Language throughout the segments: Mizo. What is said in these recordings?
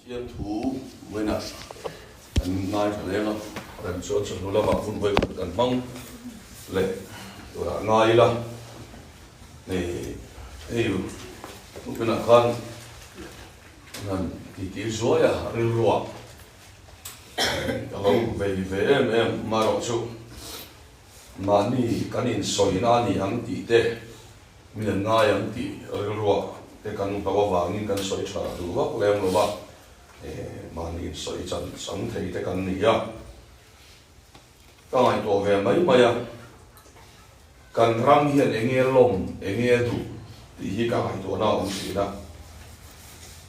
Pathian thu vawiinah kan ngaithla leng a, rem chuan chawhnu lamah hun vawikhat kan hmang leh turah ngai ila. Hei hei tukinah khan han titi zuai a rilruah ka lo vei ve em em amaherawhchu mahni kan insawina a ni ang tih te Min an ngai ang tih rilruah te kan hlauh avangin kan sawi tha duh vak lem lo va, mahni sawi chan chang thei te kan ni a. Ka ngaihtuah ve mai mai a, kan ram hian eng nge lawm, eng nge duh tih hi ka ngaihtuahna a awm thin a.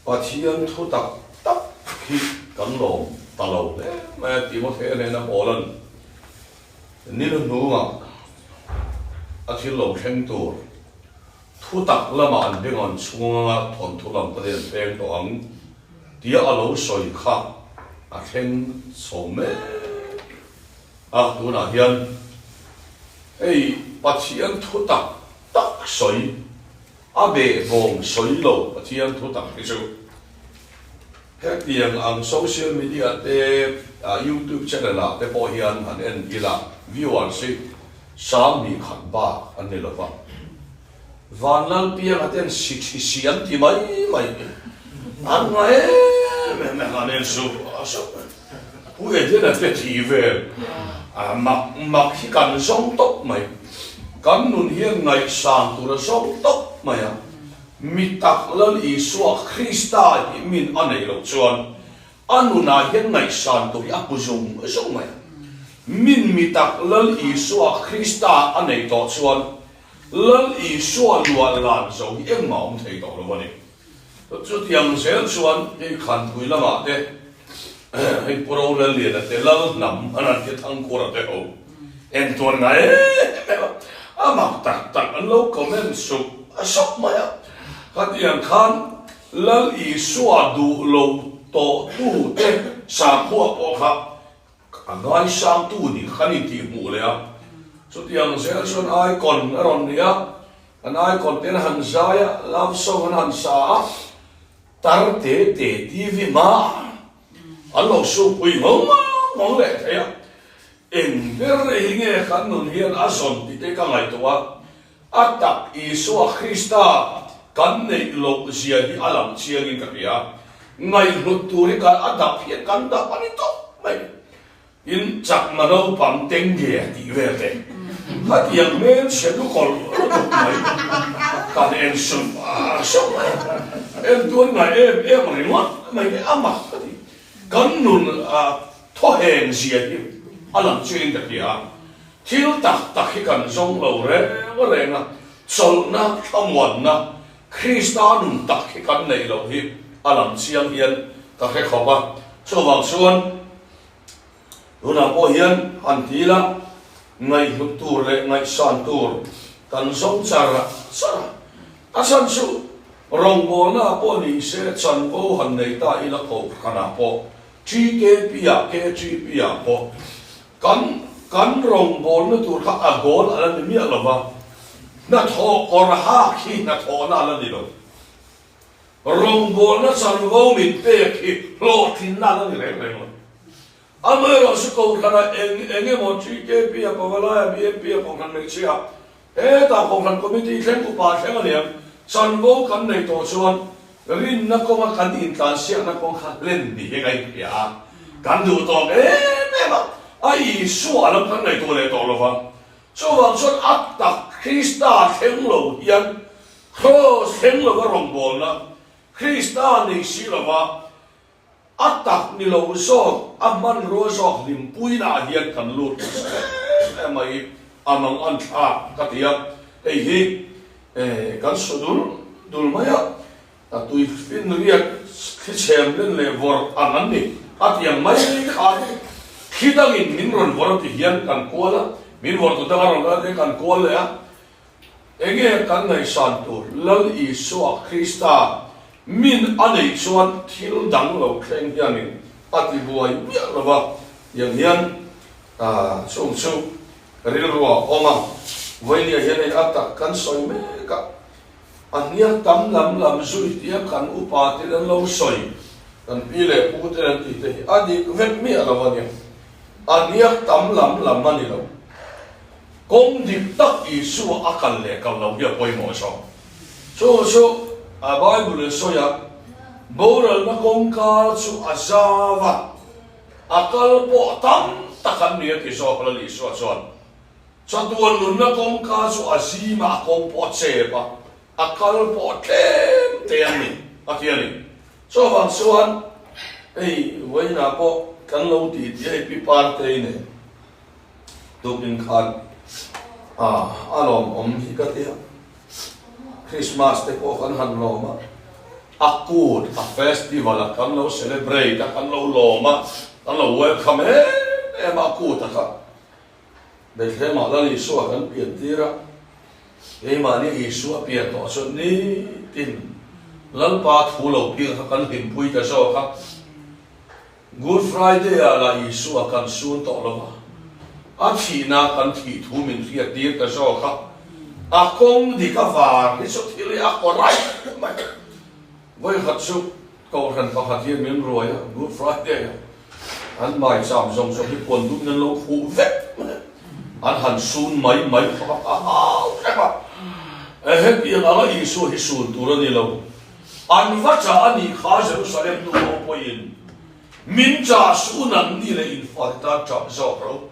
Pathian thu tak tak hi kan lawm ta lo hle mai a, Timothea hnena Paula'n Ni hnuhnungah a thil lo thleng tur thu tak lamah an bengawn chhunga thawnthu lam pawhin an peng tawh ang tia a lo sawi kha a thleng chho mek a. Tunah hian hei Pathian thu tak tak sawi a behbawm sawi lo Pathian thu tak hi chu Hetiang ang social media te, YouTube channel ah te pawh hian han en ila viewers hi 21,000 bak an ni lova. Vanlalpianga ten si thi si an ti mai mai an nga em em em an en suh suh mai. Pu Edena te thi vel mak mak hi kan zawng tawp mai. Kan nun hian ngaihsan tur a zawng tawp mai a. Mi tak Lal Isua Krista hi min a neih loh chuan a nunah hian ngaihsan tur hi a hmu zung zung mai a. Min mi tak Lal Isua Krista a neih tawh chuan Lal Isua luah lan zo hi engmah a awm thei tawh lo a ni. Chutiang zel chuan hei Khanpui lamah te hei Pu Rolaliana te Lal hnam an han ti Thangkura te ho entuan ngai em em a, a mak tak tak an lo comment sup sup mai a. Khatiang khan Lal Isua duh lo tawh tu te sakhua pawh kha a ngaisangtu nih kha kan intihhmuh leh a. Chutiang zel chuan icon a rawn ni a, an icon te an han zai a, love song an han sa a, tar te te TV hma an lo supui ngawng ngawng leh thei a. Eng ber hi nge kan nun hian a zawn tih te ka ngaihtuah a, a tak Isua Krista kan neih loh zia hi a lang chiangin ka hria. Ngaihhlut tur hi kan a dap hian kan dap a ni tawp mai. In chakma naupang tengge tih vel te khatiang hmelchhe lukawlh lutuk mai kan en sum sum mai a, entuan ngai em em ringawt mai hi a mak ka ti. Kan nun thawheng zia hi a lang chiangin ka hria a, thil tak tak hi kan zawng lo reng reng a, chawlhna, thlamuanna, Krista nun tak hi kan neih loh hi a lang chiang hian ka hre khawp a, chuvang chuan tunah pawh hian han ti ila ngaihhlut tur leh ngaihsan tur kan zawng char char a, a chhan chu rawngbawlna ah pawh ni se chanvo han nei ta ila kohhranah pawh TKP ah KTP ah pawh Kan kan rawngbawlna tur kha a goal a la ni miah lo va, hnathawh kawr hak hi hnathawhna a la ni lo. Rawngbawlna chanvo min pek hi hlawhtlinna a la ni reng reng lo. Amaherawhchu Kohhrana eng eng emaw TKP a Pavalai a BMP a Kohhran hmeichhia hetah Kohhran Committee thleng upa thleng a niang chanvo kan nei tawh chuan Rinna kawnga kan intlansiakna kawng kha hlen ni hi ngaihhria a, kan duh tawk em em a, a Isua lam kan ngaihtuah leh tawh lo va. Chuvang chuan a tak Krista thleng lo hian Kraws thleng lova rawngbawlna, Krista nei si lova a tak ni lo zawk, a hmanrua zawk hlimpuinaah hian kan lut nasa em em a i a mang an thlak ka ti a, hei hi kan su dul dul mai a, a tui fin riat thli chhem len leh vawrh ang an ni a ti ang mai khan thli dangin min rawn vawrh a ti hian kan kual a, min vawrh tu dang a rawn kal a ti hian kan kual leh a. Enge kan ngaihsan tur Lal Isua Krista min a neih chuan thil dang lo thleng hianin a ti buai miah lo va, tiang hian chung chu rilru ah awm a, vawinia hian hei a tak kan sawi mek a, a hniak tam lam lam zui tia kan upa te an lo sawi. Kan pi leh pu ten an tih te hi a dik vek miah lo a nia. A niak tam lam lam a ni lo. Kawng dik tak Isua a kal leh kal lo hi a pawimawh zawk. Chu chu a Bible in sawi a, boralna kawngka chu a zau a, a kal pawh tam tak an ni a ti zawk Lal Isua chuan. Chatuan nunna kawngka chu a zim a, a kawng pawh a chep a, a kal pawh tlem te an ni a ti a ni. Chuvang chuan hei vawiinah pawh kan lo tih tih hei pi Partei nen tukin khan a lawmawm hi ka ti a, Christmas te pawh kan han lawm a, a kut a festival a kan lo celebrate a, kan lo lawm a, kan lo welcome em em a, a kut a kha. Bethlehem-ah Lal Isua kan pian tir a, keimahni Isua pian tawh chuan nitin Lalpa thu lo piang kha kan hlimpui ta zawk a. Good Friday-ah lah Isua kan sun tawh lo va, a thihna kan thih thu min hriat tir ta zawk a. A kawng dik a var hi chu thil hi a kaw raih mai. Vawikhat chu Kohhran pakhat hian min ruai a, Good Friday-ah an maicham zawng zawng hi puan dum in an lo khuh vek mai a, an han sun mai mai khawp a, a hau hrep a. Hetiang anga Isua hi sun tur a ni lo. An va chah a nih kha Jerusalem nu ho pawhin min chah suh nangni leh in fate tan chah zawk ro.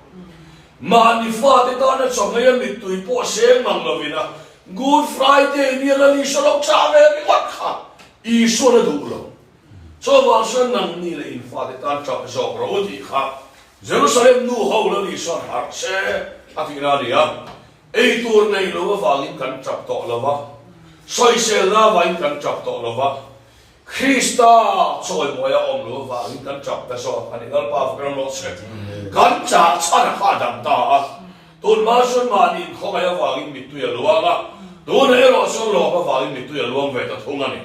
Mahni fate tana chawhmei a mittui pawh seng mang lovin a Good Friday nia Lal Isua lo chah ve ringawt kha Isuan a duh lo. Chuvang chuan nangni leh in fate tan ṭap zawk rawh u tih kha Jerusalem nu ho Lal Isuan harh se a tihna a ni a. Ei tur nei lo avangin kan ṭap tawh lo va, sawiselna avangin kan ṭap tawh lo va, Krista chawimawi a awm lo avangin kan ṭap ta zawk a ni. Lalpa fak ram rawh se. Kan chah chhan a kha a dang ta a. Tunhma chuan mahni inkhawngaih avangin mittui a luang a, tunah erawh chuan lawm avangin mittui a luang ve ta thung a ni.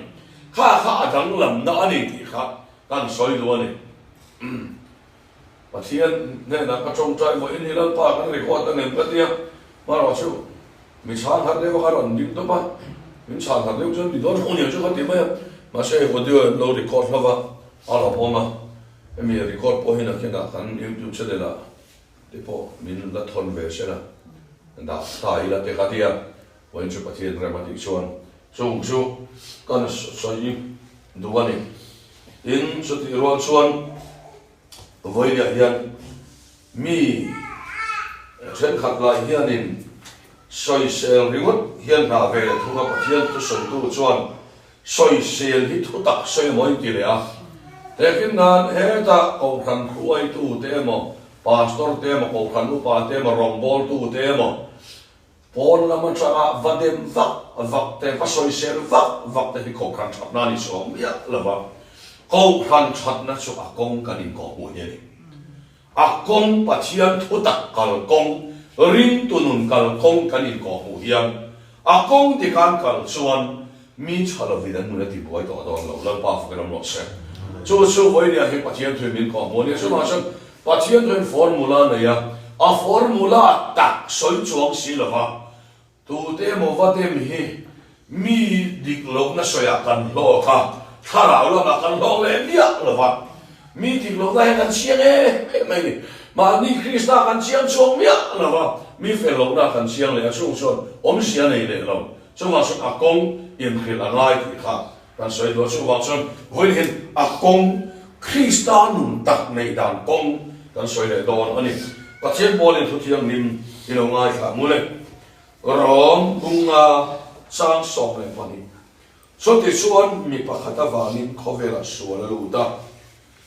Kha kha a danglamna a ni tih kha kan sawi duh a ni. Pathian hnenah ka tawngtai vawiin hi Lalpa kan record a ngem ka tia, hmarawh chu mi chhan har deuh a ka rawn ding tawp a, min chhan har deuh chuan mi dawn ho niang chu ka ti mai a, mahse hei audio an lo record hlauh a, a lawmawm a, hemi record pawh hi nakinah kan youtube channel ah Te pawh min la thawn ve se la, dah ta ila te kha tia vawiin chu Pathian rem a tih chuan chung chu kan sawi duh a ni. Tin, chutih rual chuan vawiinah hian mi thenkhat lai hianin sawisel ringawt hian hna ve leh thung a, Pathian thusawitu chuan Sawisel hi thu tak sawi maw in ti leh a, tehkhin nan hetah Kohhran hruaitu te emaw, Pastor te emaw, Kohhran upa te emaw, rawngbawltu te emaw, pawn lam atanga va dem vak vak te, va sawisel vak vak te hi Kohhran thatna a ni chhuak miah lo va, Kohhran thatna chu a kawng kan inkawhhmuh hi a ni. A kawng Pathian thutak kal kawng, ringtu nun kal kawng kan inkawhhmuh hian a kawng dikan kal chuan mi tha lovin an nun a tibuai tawh dawn lo. Lalpa fakin awm rawh se. Chu chu vawinia hi Pathian thuin min kawhhmuh a nia. Chuvang chuan Pathian thuin formula a nei a, a formula tak sawi chuang si lova Tute emaw va dem hi mi dik lohna sawiah kan hlawk a, thlarau lamah kan hlawk leh miah lo va. Mi dik lohna hian kan chiang em em mai ni. Mahni Krista kan chiang chuang miah lo va, mi fel lohna kan chiang leh a, chung chuan awmzia nei leh lo. Chuvang chuan a kawng inhrilh a ngai tih kha kan sawi duh a, chuvang chuan vawiin hian a kawng Krista nun tak neih dan kawng kan sawi leh dawn a ni. Pathian pawlin thu thianghlim i lo ngaithla mul e. Rom bunga chang 12. Chutichuan mi pakhat avangin khawvelah sual a lut a,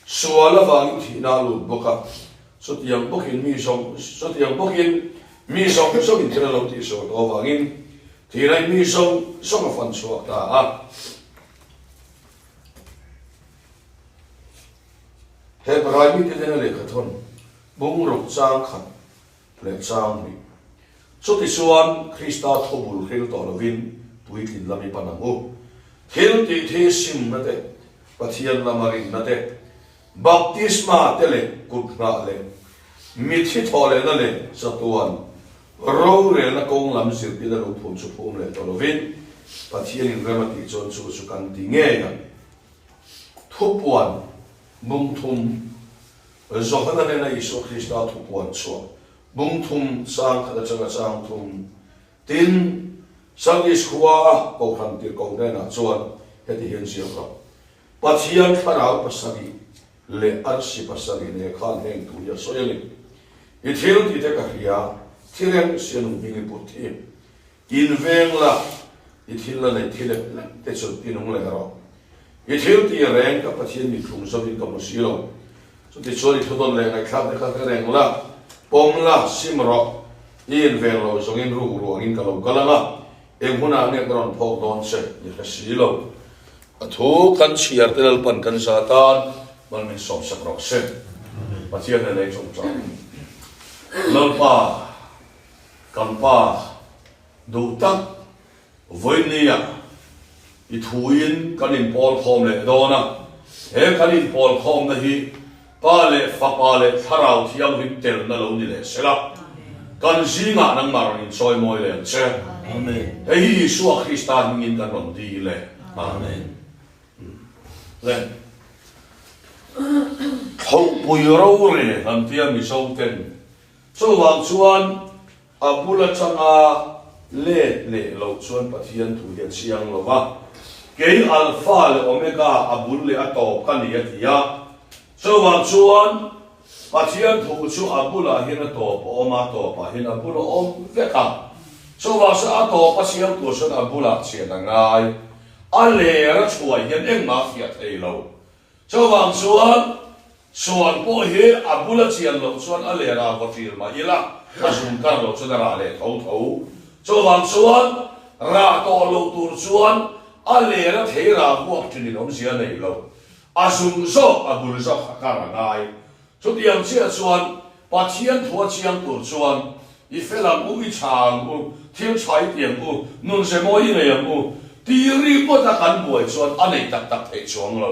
sual avangin thihna a lut bawk a, chutiang bawkin mi zawng chutiang bawkin mi zawng zawngin thil a lo tihsual tawh avangin thihna in mi zawng zawng a fan chhuak ta a. Hebrai mite hnena lehkhathawn bungruk chang khat leh chang hnih. Chutichuan Krista thubul hril tawh lovin puitlin lam i pan ang u. Thil tih thi simna te, Pathian lama rinna te, baptisma te leh kut nghah leh mithi thawh lehna leh chatuan rorelna kawng lam zirtirna lungphum chu phum leh tawh lovin Pathianin rem a tih chuan chu chu kan ti ngei ang. Thupuan. Bung thum, Johana hnena Isua Krista thupuan chhuah bung thum chang khat atanga chang thum. Tin, Sardis khua a Kohhran tirhkoh hnenah chuan heti hian ziak rawh, Pathian thlarau pasarih leh arsi pasarih nen khan heng thu hi a sawi a ni. I thil tih te ka hria, thi reng si a nung hming i put hi. Inveng la, i thil la neih thi lek lek te chu i nung leh rawh. I thil tih reng ka Pathian mithlung zawkin ka hmu si lo. Chutichuan i thudawn leh ngaihthlak te kha hre reng la, pawm la, sim rawh. I inveng lo zawngin ruk ruangin ka lo kal ang a, eng hunah nge ka rawn phawk dawn che i hre si lo. A thu kan chhiar te Lalpan kan za tan mal min sawmsak rawh se. Pathian nen ei chungchang. Lalpa, kan Pa duh tak Vawinia i thuin kan inpawl khawm leh dawn a, he kan inpawl khawmna hi Pa leh Fapa leh Thlarau Thianghlim telna lo ni leh sela, kan zingah nangmah rawn inchawi mawi leh ang che. Hei hi Isua Krista hmingin kan rawn dil e. Amen. Le. Thlauhpui rorel an tia Mizo ten. Chuvang chuan A bul atanga let leh loh chuan Pathian thu hi a chiang lo va, Kei Alpha leh Omega, a bul leh a tawp ka ni a ti a. Chuvang chuan Pathian thu chu a bulah hian a tawp a awm a, a tawpah hian a bul a awm vek a. Chuvang chuan a tawp a siam tur chuan a bulah chian a ngai. A ler a chhuai hian engmah a fiah thei lo. Chuvang chuan Suan pawh hi a bula chian loh chuan a ler a vaw ṭil mah ila, a zung kar loh chuan a rah leh tho tho. Chuvang chuan rah tawh loh tur chuan a ler a thei rah vuak ṭinin awmzia a nei lo. A zung zawk, a bul zawk a kar a ngai. Chutiang chiah chuan Pathian thu a chiang tur chuan i fel ang u, i tha ang u, thil tha i ti ang u, nun ze mawi i nei ang u tih rikawt a kan buai chuan a nei tak tak theih chuang lo.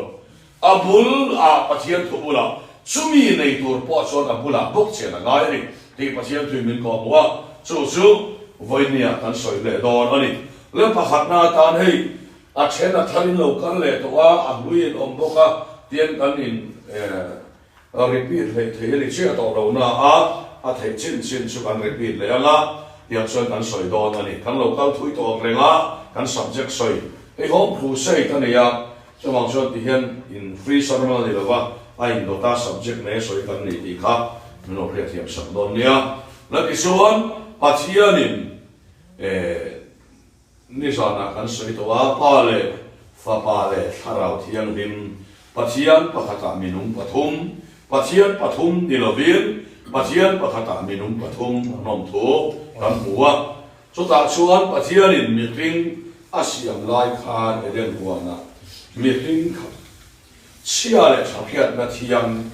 A bul ah Pathian thu bulah chumi nei tur pawh chuan a bulah bawk chian a ngai a ni tih Pathian thuin min kawh hmu a, chu chu vawinia kan sawi leh dawn a ni. Le pakhatna atan hei a then a thar in lo kal leh tawh a, a hlui in awm bawk a tian kan in repeat hlei thei a ni chiah tawh lo na a, a theih chin chin chu kan repeat leh ang a, tiang chuan kan sawi dawn a ni. Kan lo kal thui tawh ang reng a, kan subject sawi hei home crusade a nei a, Chuvang chuan ti hian in free sermon a ni lova, a indawt a subject nei a sawi kan ni tih kha min lo hriatthiam sak dawn nia. La tichuan Pathianin eh nizanah kan sawi tawh a, Pa leh Fapa leh Thlarau Thianghlim, Pathian pakhatah minung pathum, Pathian pathum ni lovin Pathian pakhatah minung pathum an awm thu kan hmu a. Chutah chuan Pathianin mihring a siam lai khan Eden huanah mihring kha chhia leh tha hriatna thiang,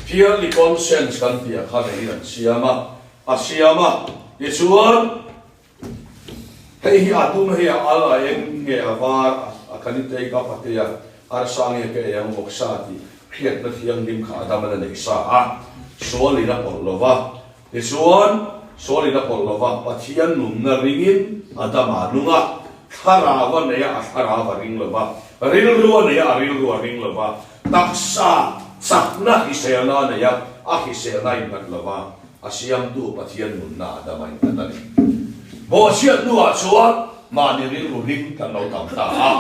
purely conscience kan tih ah kha neiin an siam a, a siam a. Tichuan, hei hi a dum hei a al a eng nge a var a kan i take up a tia, arsa nge ka ei ang vawksa tih hriatna thianghlim kha Adama la nei sa a, sualin a pawlh lo va. Tichuan, Saulin a pawlh lova, Pathian nunna ringin Adama a nung a, thlarau a nei a, a thlarau a ring lova, rilru a nei a, a rilru a ring lova, taksa chakna hriselna a nei a, a hriselna a innghat lova, a siamtu Pathian nunna Adama a innghat a ni. Bawhchhiat hnuah chuan mahni rilru ring kan lo tam ta a,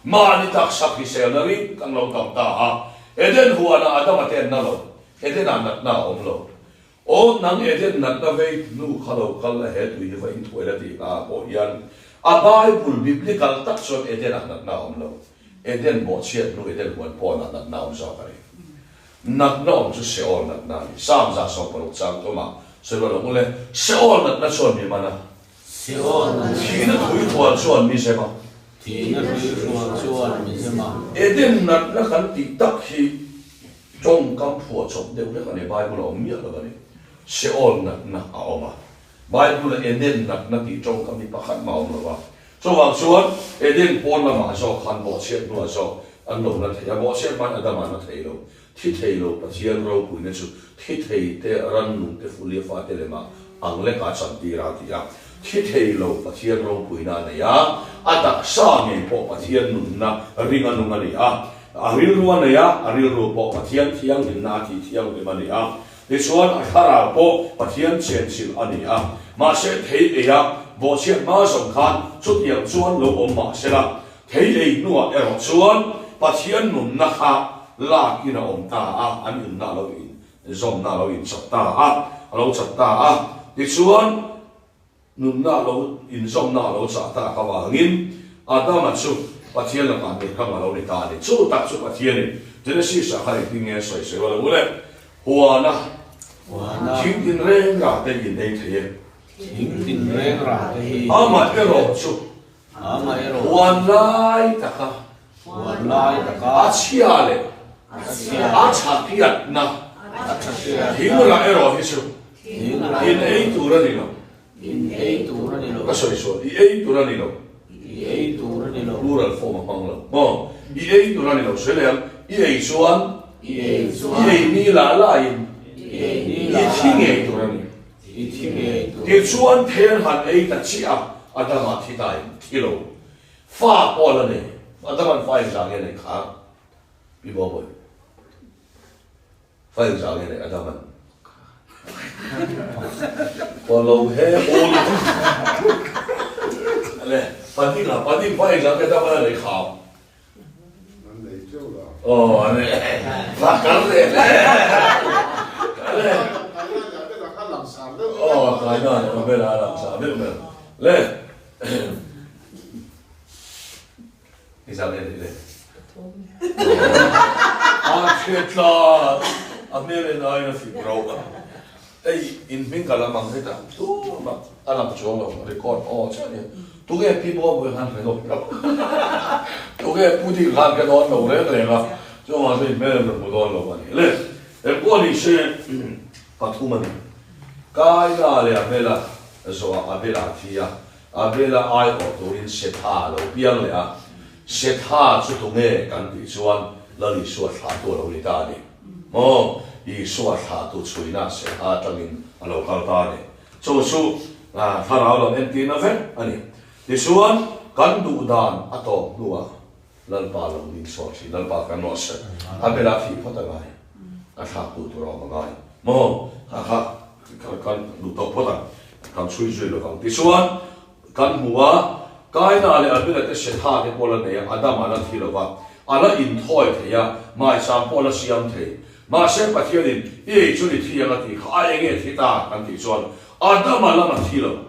mahni taksa hriselna ring kan lo tam ta a, Eden huanah Adama te an na lo, Edenah natna a awm lo. Aw, nang Eden natna vei hnu kha lo kal la he tui hi va inthuai la tih hna pawh hian a Bible biblical tak chuan Eden ah natna a awm lo. Eden bawhchhiat hnu Eden huan pawnah natna a awm zawk a ni. Natna awm chu Seol natna a ni. Psalm 160 chang thumah sawi rual ang u le, Seol natna chuan mi man a. Seol natna. Thihna thuihrual chuan mi zem a. Thihna thuihrual chuan mi zem a. Eden natna kan tih tak hi Tawngkam phuahchawp deuh hlek a ni, Bible a awm miah lo a ni. Sheol natna a awm a, Bible a Eden natna tih tawngkam hi pakhat mah a awm lo a. Chuvang chuan Eden pawn lamah zawk khan bawhchhiat hnuah zawk an lo na thei a, bawhchhiat hmain Adama na thei lo. Thi thei lo Pathian ropuina chu thi thei te rannung te fulia fate lemah ang lekah a chantir a ti a. Thi thei lo Pathian ropuina a nei a, a taksa ngei pawh Pathian nunna ring a nung a ni a. A rilru a nei a, a rilru pawh Pathian thianghlimna a tih thianghlim a ni a. Tichuan, a thlarau pawh Pathian chenchilh a ni a. Mahse, thei eia bawhchhiat hma zawng khan chutiang chuan lo awm mah sela, thei ei hnuah erawh chuan Pathian nunna kha lakin a awm ta a, an inna a lo inzawmna a lo inchawp ta a, a lo chat ta a. Tichuan, Nunna a lo inzawmna a lo chah tak avangin Adama chu Pathian lakah mihang a lo ni ta a ni. Chu tak chu Pathianin Genesis-ah khan engtin nge a sawi sawi a lo le? Huana thing tinreng rah te in ei thei e. Thing tinreng rah te hi. Amah erawh chu huan lai taka a chhia leh a thathiatna thing rah erawh hi chu In ei tur a ni lo. In ei tur a ni lo. Ka sawi sual. I ei tur a ni lo. I ei tur a ni lo. Plural form a hmang lo. Maw? I ei tur a ni lo. Sawi leh ang. I ei chuan. I ei chuan. I ei ni lah lahin. I ei ni lah lahin. I thi ngei tur a ni. I thi ngei tur. Tichuan then han ei ta chiah a, Adama thi ta in thi lo. Fa pawh la nei. Adaman fa engzah nge nei kha? Pi Bawbawi. Fa engzah nge nei Adaman? Ka lo he awl le paning a paning fa engzah nge Adaman a nei kham? An nei teuh lo. Aw an nei va kal leh le. Aw Kaina leh Abela a langsar deuh ber le. Engzah nge ni le? A hre tlat, a hmel en aiin a fik rauh a. Hei in hming ka lam ang hetah tumah a lang chuang lo, record aw chiah nia. Tunge Pi Bawbawih khan hre dawn lo, tunge Pu Ding khan hre dawn lo reng reng a, chuvang chuan in hmel en rawn hmu dawn lo a ni le. Engpawh ni se pathum a ni. Kaina leh a hmela zawhah Abela a thi a, Abela aiawh turin Setha a lo piang leh a, Setha chu tunge kan tih chuan Lal Isua thlahtu a lo ni ta a ni. Maw? Isua thlahtu chhuina Setha atangin a lo kal ta a ni. Chu chu thlarau lam entirna vek a ni. Tichuan, kan duh dan a tawp hnuah Lalpa lo ding sawt thin, Lalpa kan rawh se. Abela thih phawt a ngai, a thlaktu tur a awm a ngai. Maw? Kha kha kan duh tawh phawt ang, kan chhui zui lo vang. Tichuan, kan hmu a, Kaina leh Abela te Setha te pawh la nei a, Adama la thi lo va, a la inthawi thei a, maisam pawh la siam thei. Mahse, Pathianin, I ei chu ni thi ang a tih kha, a enge thi ta? kan tih chuan, Adama lam a thi lo.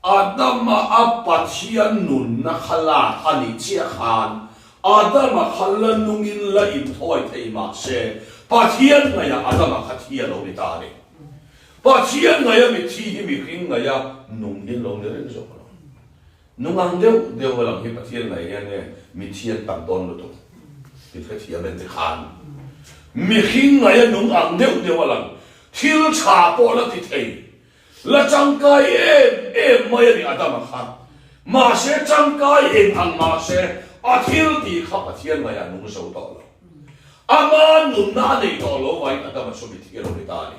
Adama a Pathian nunna kha lak a nih chiah khan Adama kha la nungin la inthawi thei mah se, Pathian ngaihah Adama kha thi a lo ni ta a ni. Pathian ngaiha mithi hi mihring ngaiha nung hi an lo ni reng zawk lo. Nung ang deuh deuh a lang hi Pathian ngaih hian nge mithi an tam dawn lutuk tih hrethiam en ti khan mihring ngaiha nung ang deuh deuh a lang thil tha pawh la ti thei La tangkai em em mai a ni Adama kha. Mahse tangkai eng ang mahse a thil tih kha Pathian ngaihah nung zo tawh lo. Ama nunna a nei tawh lo vangin Adama chu mithi a lo ni ta a ni.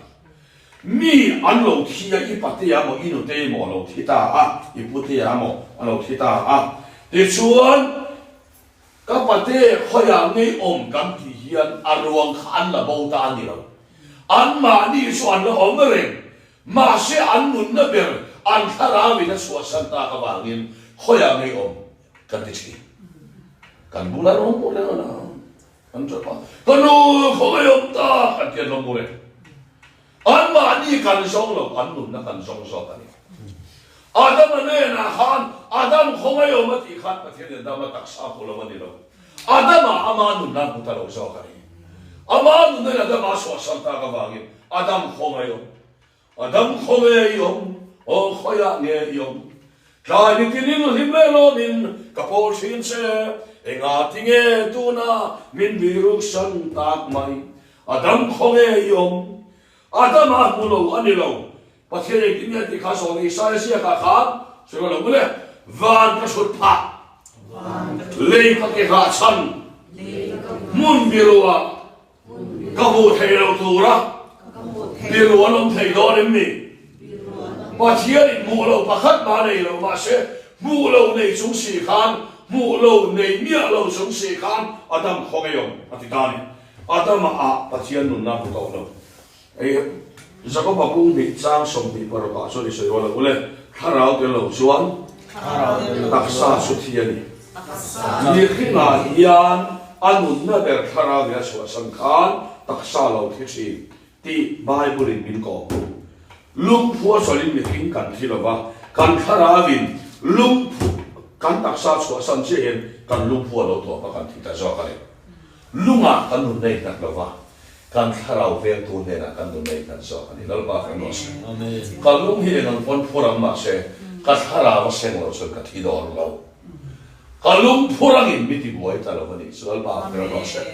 Mi an lo thi a, i patea maw i nutei maw a lo thi ta a, i putea maw a lo thi ta a. Tichuan ka pate khawiah ngei awm kan tih hian a ruang kha an la bo ta a ni lo. Anmahni chu an la awm reng, mahse an nunna ber an thlarauin a chhuahsan tak avangin khawiah ngei awm kan ti thin. Kan bula rawn mu reng a la, an tap a, Ka nu khawngaih awm tak an ti an rawn mu reng. Anmahni kan zawng lo, an nunna kan zawng zawk a ni. Adama hnenah khan Adam khawngaih awm a tih khan Pathianin Adama taksa hmu lo a ni lo. Adama ama nunna hmu ta lo zawk a ni. Ama nunna in Adama a chhuahsan tak avangin Adam khawngaih awm. Adam khawngaih i awm, aw khawiah nge i awm? Tlai ni tinin hlim leh lawmin ka pawl thin che, engah ti nge tuna min biruksan tak mai? Adam khawnge i awm? Adama a hmu lo a ni lo. Pathian engtin nge tih kha sawi Isaia ziakah khan sawi lo mawle, Van ka hrut phah, lei ka ke nghah chhan, hmun biruah ka hmuh theih loh tura biru an awm thei dawn em ni? Pathianin hmuh loh pakhat mah nei lo mahse hmuh lo nei chung si khan. hmuh lo nei miah lo chung si khan Adam khaw ngei awm a ti ta a ni. Adama ah Pathian nunna hmu tawh lo. Hei Jakoba bung hnih chang 26 ah chuan i sawi rual ang u le, Thlarau tel lo chuan taksa chu thi a ni. Mihringah hian a nunna ber thlarau in a chhuahsan khan taksa lo thi thin tih Bible in min kawh hmuh. Lungphu a chawlhin mihring kan thi lo va, kan thlarau in lungphu kan taksa chhuahsan chiah hian kan lungphu a lo tawp a kan thi ta zawk a ni. Lungah kan nun nei nghat lo va, kan thlarau vengtu hnenah kan nun nei nghat zawk a ni. Lalpa kan rawh se. Ka lung hi eng ang pawn phur ang mahse, ka thlarau a seng loh chuan ka thi dawn lo. Ka lung phur angin mi tibuai ta lo a nih chu Lalpa kan rawh se.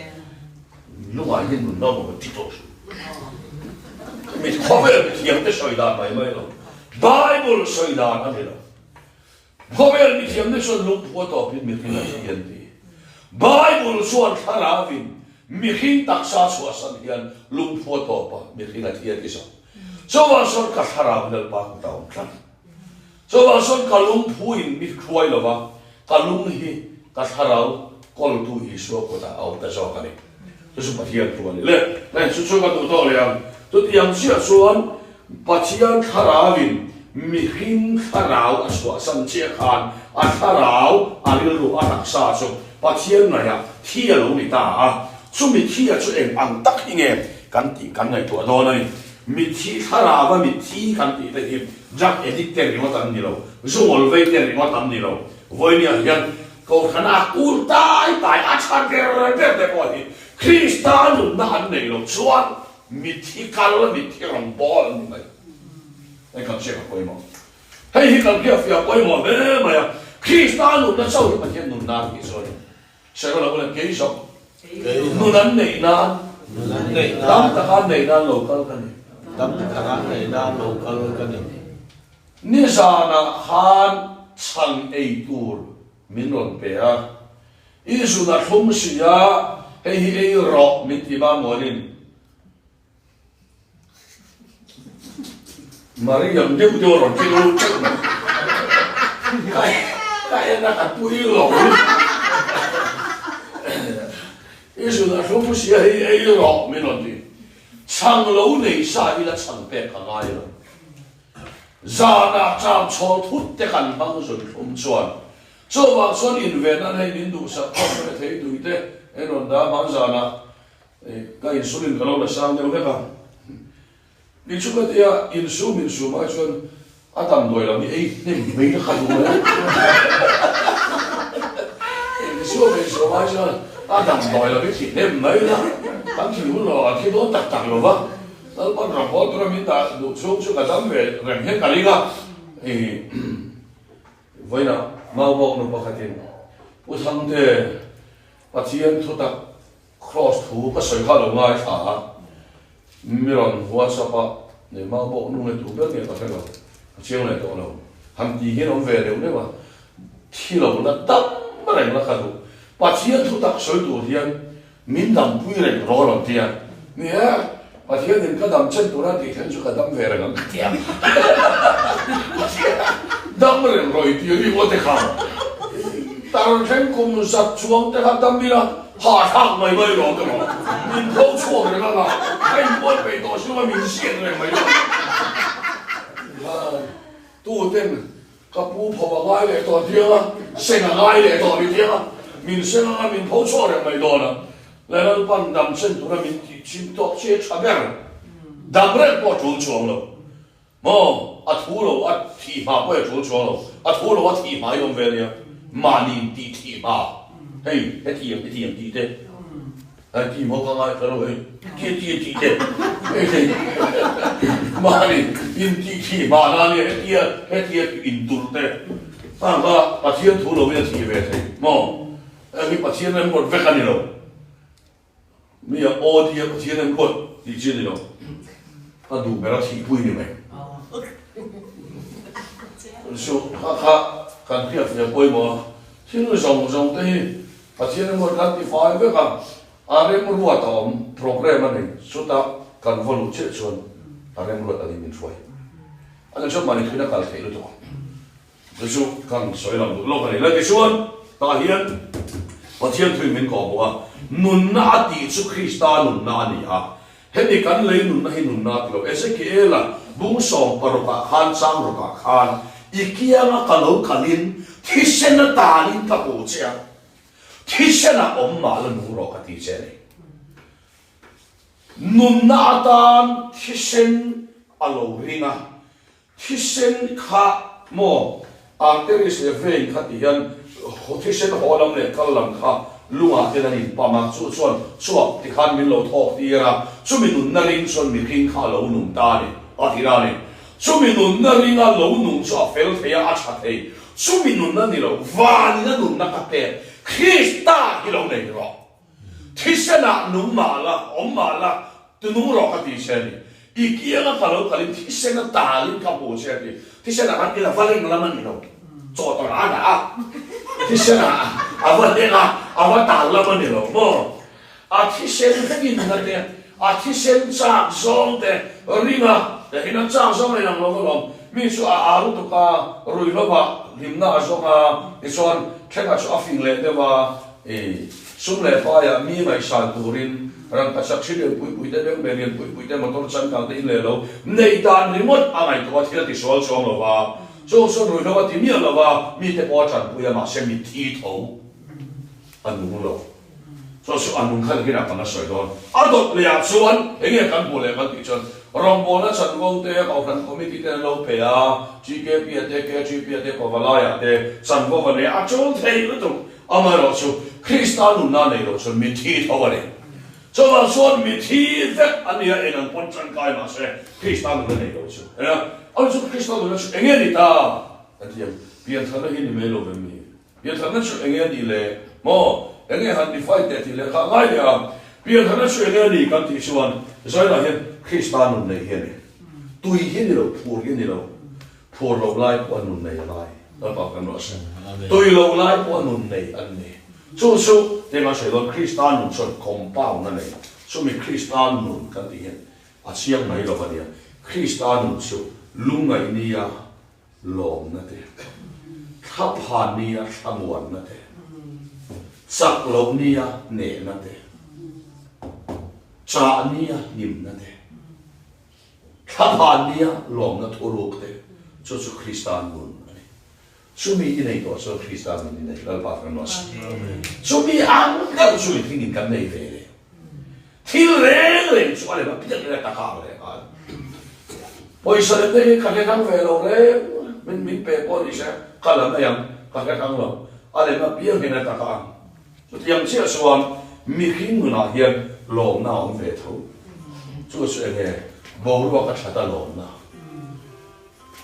Lungah hian nun no maw ti tawh suh. Mi khawvel mithiamte sawi dan mai mai lo. Bible sawi dan a ni lo. Khawvel mithiamte chuan lungphu a tawpin mihring a thi an ti. Bible chuan thlarauin mihring taksa chhuahsan hian lungphu a tawp a, mihring a thi a ti zawk. Chuvang chuan ka thlarau hi Lalpa kut a awm tlat. Chuvang chuan ka lungphu in mi hruai lo va, ka lung hi ka thlarau kawltu Isua kutah a awm ta zawk a ni. Chu chu Pathian thu a ni. Le, hei chu chu ka duh tawk leh ang. Chutiang chiah chuan Pathian thlarauin mihring thlarau a chhuahsan chiah khan a thlarau, a rilru, a taksa chu Pathian ngaihah thi a lo ni ta a. Chumi thi a chu eng ang tak hi nge kan tih kan ngaihtuah dawn a ni. Mithi thlarau a mithi kan tih te hi drug addict te ringawt an ni lo, zu ngawl vei te ringawt an ni lo. Vawinia hian Kohhran a kul tai tai a tha ber ber te pawh hi Krista nunna an nei loh chuan mithi kal, mithi rawngbâwl an ni mai. Hei kan hriat a pawimawh. Hei hi kan hriat fiah pawimawh hle mai a. Krista nunna chauh hi Pathian nunna a nih chu a ni. Sawi lo ula, kei zawng nun an neih nan, dam taka an neih nan lo kal ka ni. Dam taka an neih nan lo kal ka ni. Nizanah khan chhang ei tur min rawn pe a, i zun a thlum si a, hei hi ei rawh min ti ba muanin Mariam deuh deuh a rawn keng lut teuh mai. Ka en a ka tui lo. I zun a thlum si a, hei ei rawh min rawn ti. Chhang lo nei sa ila chhang pek ka ngai lo. Zanah cham chhawl thut te kan hmang zun thlum chuan chuvang chuan inven an hei min duhsak phawt mai thei tui te en rawn dah hman zanah ka insulin ka lo la sang deuh hlek a ni chu ka tia insum insum ai chuan a damdawi lam hi ei hnem mai na kha duh mai insum insum ai chuan a damdawi lam hi thi hnem mai na kan thi hun lo a thi dawn tak tak lo va. Lalpan ramhawl tura min dah duh chhung chu ka dam ve reng hian ka ring a, i vawiinah Maubawk nu pakhatin Pu Thangte Pathian thutak Kraws thu ka sawi kha lo ngaithla a, mi rawn WhatsApp a, nei Maubawk nu nge tu ber nge ka hre lo, ka chiang leh tawh lo, han ti hian awm ve deuh deuh a, thi lo la dam reng la ka duh, Pathian thutak sawi tur hian Min dampui reng rawh lo tia. Ni e, Pathianin ka dam chen tura tih thlen chu ka dam ve reng ang ka ti a. Pathian dam reng rawh i ti a ni maw te kha. Tar thleng kum zat chuang te kha dam ila hahthlak mai mai rawh te maw. Min tho chhuak reng ang a, ka inbuat peih tawh si lo a min ziak reng mai lo. Tu ten Ka pu pho a ngai leh tawh thiang a, seng a ngai leh tawh ni thiang a, min seng anga min pho chhuak reng mai dawn a, Lalpan dam chen tura min tih chim tawk chi a tha ber, dam reng pawh a tul chuang lo maw, a thu lo a thih hma pawh a tul chuang lo, a thu lo a thih hma i awm ve nia, mahni in tih thih hma, hei hetiang hetiang tih te. Ai ti maw ka ngai ka lo hei ti ti ti te hei hei mahni in ti thi hma na nia hetia hetia in tur te hang kha Pathian thu lo in a thi ve thei maw heng hi Pathian remruat vek a ni lo mi a aw tia Pathian remruat tih chi a ni lo ka duh ber a thihpui ni mai chu kha kha kan hriatfiah pawimawh a thil zawng zawng te hi Pathian emaw kan ti fai vek a, a remruat a awm, program a nei, chutah kan va luh chiah chuan a remruat a ni min hruai. A ni chuan mahni thuin a kal theih lutuk ang. Chu chu kan sawi lang duh lawk a ni. Lati chuan. Tah hian Pathian thuin min kawh bawk a, nunna a tih chu Krista nunna a ni a. Hemi kan lei nunna hi nunna a ti lo. Ezekiela bung sawmparukah khan chang rukah khan, I kianga ka lo kalin thisen atanin ka hmu che a, thisenah awm mah la nung rawh ka ti che a ni. Nunna atan thisen a lo ring a, Thisen kha maw arteries leh vein kha ti hian thisen haw lam leh kal lam kha lungah ten an inpam a, chu chuan chhuak ti khan min lo thawk tir a, chumi nunna ring chuan mihring kha a lo nung ta a ni, a ti a ni. Chumi nunna ringa lo nung chu a fel thei a, a tha thei. Chumi nunna ni lo, vanina nunna ka pek, Krista hi lo nei rawh. Thisenah nung mah la, awm mah la, tu nung rawh ka ti che a ni. I kianga ka lo kalin thisen a talin ka hmu che a ti. Thisenah khan ila va leng lam a ni lo, chaw tawrh a dah a, thisenah a va leng a, a va tal lam a ni lo maw? A thisen finna te, a thisen chak zawng te ring a, tihian a chak zawng a inang lo alawm. Mi chu a â lutuk a, ruihhlovah hlimna a zawng a, tichuan thlengah chu a fing leh deuh a, I sum leh paiah mi ngaihsan turin rangkachak hri lian pui pui te, bengbe lian pui pui te, motor changkang te in leh lo neih dan ringawt a ngaihtuah a thil a tisual chuang lo va, chung chuan ruihhlo a ti miah lo va, mite pawh a tanpui a mahse mitthi tho a nung lo. Chuan chu a nung khan hinah kan la sawi dawn. A dawt lehah chuan eng nge kan hmuh leh kan tih chuan rawngbawlna chanvo te, Kohhran Committee ten an lo pe a, GKP a te, KGP a te, Pavalai-ah te chanvo va nei a, a tul thei lutuk. Amaherawhchu, Krista nunna nei lo chuan mithi tho a ni. Chuvang chuan mithi vek a nia eng ang pawn tangkai mah se, Krista nunna nei lo chu. Eng a? Ani chu Krista nunna chu eng nge ni ta? Ka ti ang. Piantharna hi ni mai lo vem ni? Piantharna chu eng nge ni le? Maw? Eng nge han define teh tih lehkha a ngai leh a. Piantharna chu eng nge ni kan tih chuan Zainah hian Krista nun nei hi a ni. Tui hi ni lo, phur hi ni lo. Phur lo lai pawh a nun nei a ngai. Lalpa kan ruah se. Tui lo lai pawh a nun nei an ni. Chu chu eng a sawi dawn Krista nun chuan compound a nei. Chumi Krista nun kan tih hian a chiang mai lo a nia. Krista nun chu lungngaih nia lawmna te, thlaphan nia thlamuanna te, chak loh nia nehna te, chah nia hlimna te, Thlaphan nia lawmna thuruk te chu chu Krista nun a ni. Chumi i nei tawh chuan Krista nun i nei, Lalpa kan ruah si. Chumi ang deuh chu mihringin kan nei ve leh. Thil reng reng chu a lem a piak in a taka ang leh nghal. Pawisa lem te hi ka hre hrang ve lo reng, min min pe pawh ni se ka la mai ang, ka hre hrang lo. A lem a piang in a taka ang. Chutiang chiah chuan mihring nunah hian lawmna a awm ve tho. Chu chu eng nge? Boruak a that a lawmna.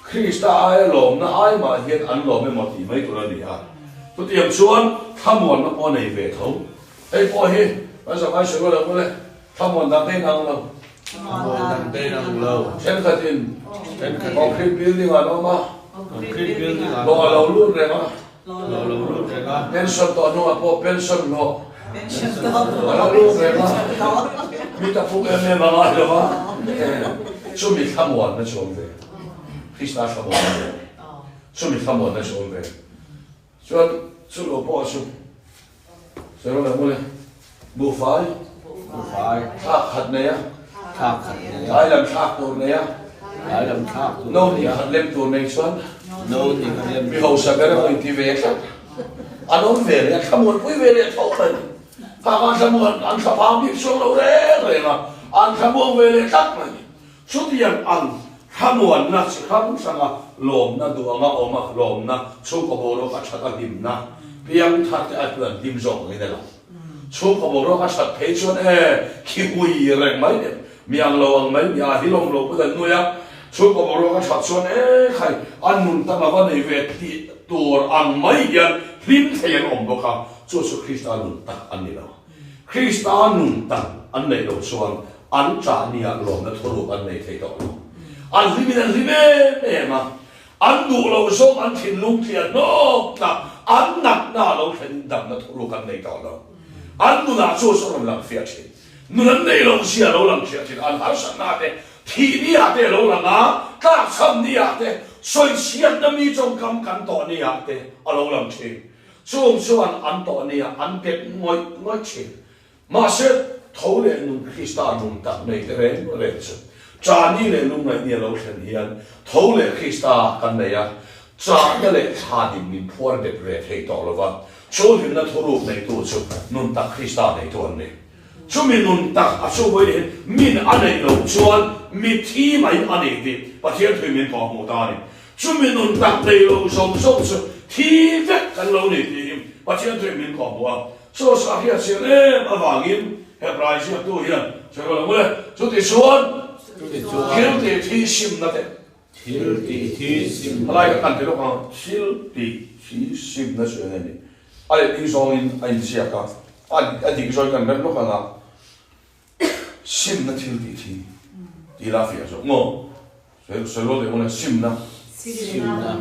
Krista aia lawmna ai mah hian an lawm emaw tih mai tur a ni a. Chutiang chuan thlamuanna pawh a nei ve tho. Hei pawh hi kan zavai sawi rual ang ule, thlamuan dang te inang lo. Thlamuan dang te inang lo. Thenkhatin concrete building ah an awm a, Concrete building ah an awm a. Hlawh a lo lut reng a. Hlawh lo lut reng a. Pension tawh hnungah pawh pension hlawh a lo lut reng a. Mi ta puk em em a ngai lo a. Chumi thlamuanna chu awm ve. Krista thlamuanna ve. Chumi thlamuanna chu awm ve. Chuan chu lo pawh chu sawi rawh le mawle. Buhfai. Buhfai. Thlak khat nei a. Thlak khat nei a. Tlai lam thlak tur nei a. Tlai lam thlak tur nei a. No hnih khat lem tur nei chuan. No hnih khat lem. Mi hausa ber emaw inti ve tlat. An awm ve leh a, thlamuanpui ve leh tho mai. Khang an thlamuan, an thlaphang bik chuang lo reng reng a, an thlamuang ve leh tlat mai. Chutiang ang thlamuanna chi hrang hranga lawmna duanga awm a, lawmna chhungkaw boruak a that a hlimna piangthar te a hluan hlim zawk angin a lang. Chhungkaw boruak a that phei chuan e khi hui reng mai leh mi ang lo ang mai mi a hilawm lo pawh an nui a, chhungkaw boruak a that chuan e khai a nun tam a va nei ve tih tur ang mai hian hlim thei an awm bawk a, chu chu Krista nun tak an ni lo. Krista nun tak an neih loh chuan an ṭah nia lawmna thuruk an nei thei tawh lo. An hlimin an hlim em em a, an duh loh zawng an thinlung tliah hnawk tlak, an natna a lo thlenin damna thuruk an nei tawh lo. An nunah chu chu a rawn lang fiah ṭhin. Nun an neih loh zia a lo lang fiah ṭhin. An harsatna te, thih niah te a lo lang a, tlakchham niah te, sawichhiatna mi tawngkam kan tawh niah te a lo lang ṭhin. Chung chuan an tawh nia an bet ngawih ngawih thin. Mahse, tho leh nun Krista nun tak nei te reng reng chu Chani leh lungngaihni a lo thlen hian tho leh Krista kan nei a, chahna leh thlanin min phuar bet ve thei tawh lo va, chu hlimna thuruk neitu chu nun tak Krista neitu an ni. Chumi nun tak a chu vawiin hian min a neih loh chuan mitthi mai a ni tih Pathian thuin min kawhhmuh ta a ni. Chumi nun tak nei lo zawng zawng chu thi vek kan lo ni tiin Pathian thuin min kawhhmuh a. Chaw chu a hriat chian em avangin Hebrai ziaktu hian sawi lo mawle, Chutichuan thil tih thi simna te, Thil tih thi simna, Helai ka kan ti lawk ang, thil tih thi simna chu eng nge ni? A leh ding zawngin a inziak a, a dik zawngin kan rem lawk ang a, Simna thil tih thi tih la fiah zawk maw? Sawi rual leh mawle, simna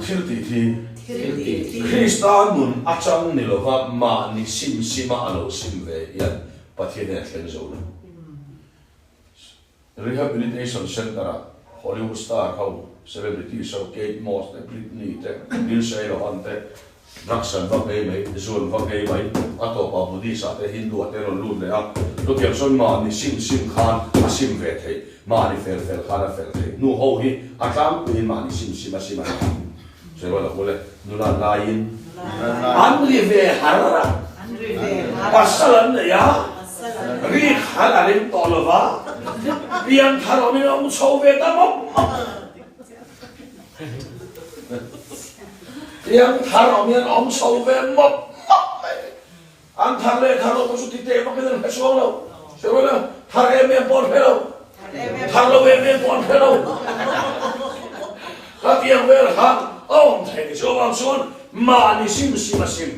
thil tih thi. Krista nun atang ni lova mahni sim sima a lo sim ve hian Pathian hian a thleng zo lo. Rehabilitation Centre-ah Hollywood star ho, celebrities ho, Kate Moss te, Britney te, Lindsay Lohan te, drugs an va nghei mai, zu an va nghei mai, a tawpah Buddhist ah te, Hindu ah te an rawn lut leh a, chutiang chuan mahni sim sim khan a sim ve theih, mahni fel fel khan a fel theih. Nu ho hi a tlangpuiin mahni sim sim a sim a ni. Sawi rual a hmu le, nula laiin an ri ve har a, pasal an nei a, rik har a rem tawh lo va, pianthar awmin a awm chho ve ta mawp mawp. Pianthar awmin an awm chho ve mawp mawp mai. An thar leh thar lo pawh chu ti teh vakin an hre chuang lo. Sawi rual a, thar em em pawh an hre lo. Thar lo em em pawh an hre lo. Khatiang vel khan a awm thei ni. Chuvang chuan mahni sim sim a sim.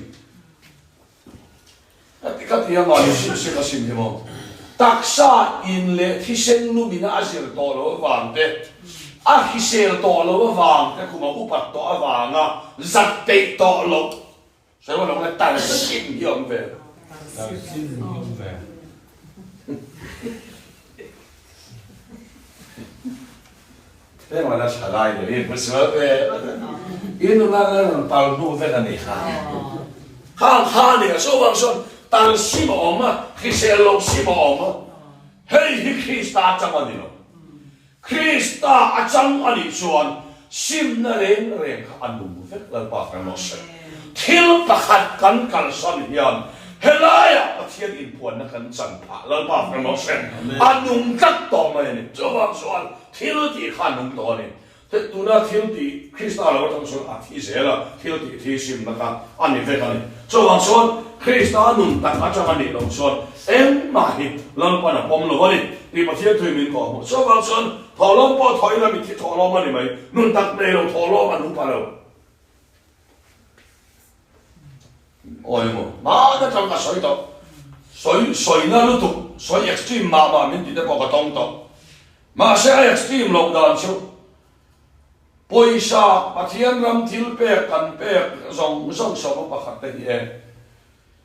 Khatiang mahni sim sim a sim hi maw? Taksa in leh thisen lumina a zir tawh lo avang te, a hrisel tawh lo avang te, kum a upat tawh avanga zat peih tawh loh. Sawi lo nge tar sim hi awm ve. Tar sim hi awm ve. Heng la tha lai lo i hmusual ve. I nula la rawn pal hnu vek a ni kha. Khang kha a ni a, chuvang chuan tar sim a awm a, hrisel lo sim a awm a. Hei hi Krista atang a ni lo. Krista a chang a nih chuan simna reng reng kha a nung vek Lalpa kan rawh se. Thil pakhat kan kalsan hian helaiah Pathian inpuanna kan chan phah Lalpa kan rawh se. A nung tlat tawh mai a ni. Chuvang chuan thil tih kha a nung tawh a ni. Tuna thil tih Krista lo atang chuan a thi zel a, thil tih thi simna kha a ni vek a ni. Chuvang chuan Krista nun tak atang a nih loh chuan engmah hi Lalpan a pawm lo a ni tih Pathian thuin min kawhhmuh. Chuvang chuan thawhlawm pawh thawh ila mitthi thawhlawm a ni mai, nun tak nei lo thawhlawm an upa lo. Awi maw, hmaan atang ka sawi tawh. Sawi sawina lutuk, sawi extreme mah mah min tih te pawh ka tawng tawh. Mahse a extreme loh dan chu Pawisa Pathian ram thil pek kan pek zawng zawng sawma pakhat te hi e.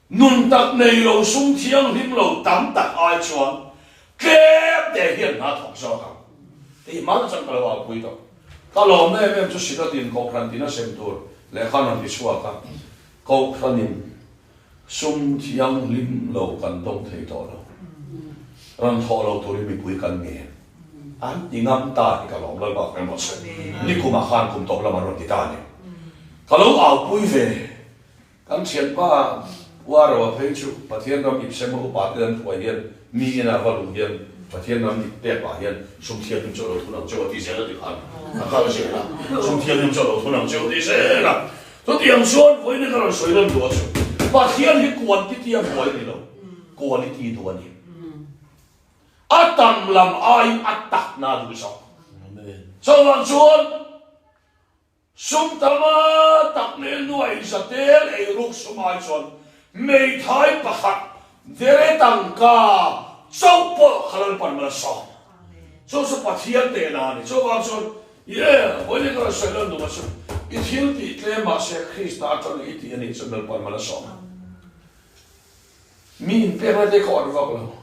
Nun tak nei lo sum thianghlim lo tam tak ai chuan tlem te hian hna thawk zawk ang tih hman chuan ka lo aupui tawh. Ka lawmna em em chu Synod-in Kohhran tina sem tur lehkha an rawn ti chhuak a, Kohhranin sum thianghlim lo kan dawng thei tawh lo. Rawn thawh lo turin mipui kan ngen. An ti ngam ta hi ka lawm Lalpa ka emaw se. Nikumah khan kum tawp lam an rawn ti ta a ni. Ka lo aupui ve. Kan thianpa Uaroa phei chu Pathian ram ipsem a upa te an hruai hian mi ina va luh hian Pathian ram ip pek pah hian sum thianghlim chu a lo thun ang cheu a ti zel a ti khan a kal zel a. Sum thianghlim chu a lo thun ang cheu a ti zel a. Chutiang chuan vawiin ka rawn sawi lan duh a chu Pathian hi quantity a buai ni lo, quality duh a ni. A tam lam aiin a takna a duh zawk. Chuvang chuan sum tama tak leh nuai za tel eiruk sum ai chuan meithai pakhat dere tangka chauh pawh kha Lalpan mal a sawm. Chu chu Pathian tehna a ni. Chuvang chuan Ye, vawiin ka rawn sawi lan duh a chu, i thil tih tlem mahse Krista atang i tih a nih chuan Lalpan mal a sawm ang. Mi inpekna te ka awrh vak lo,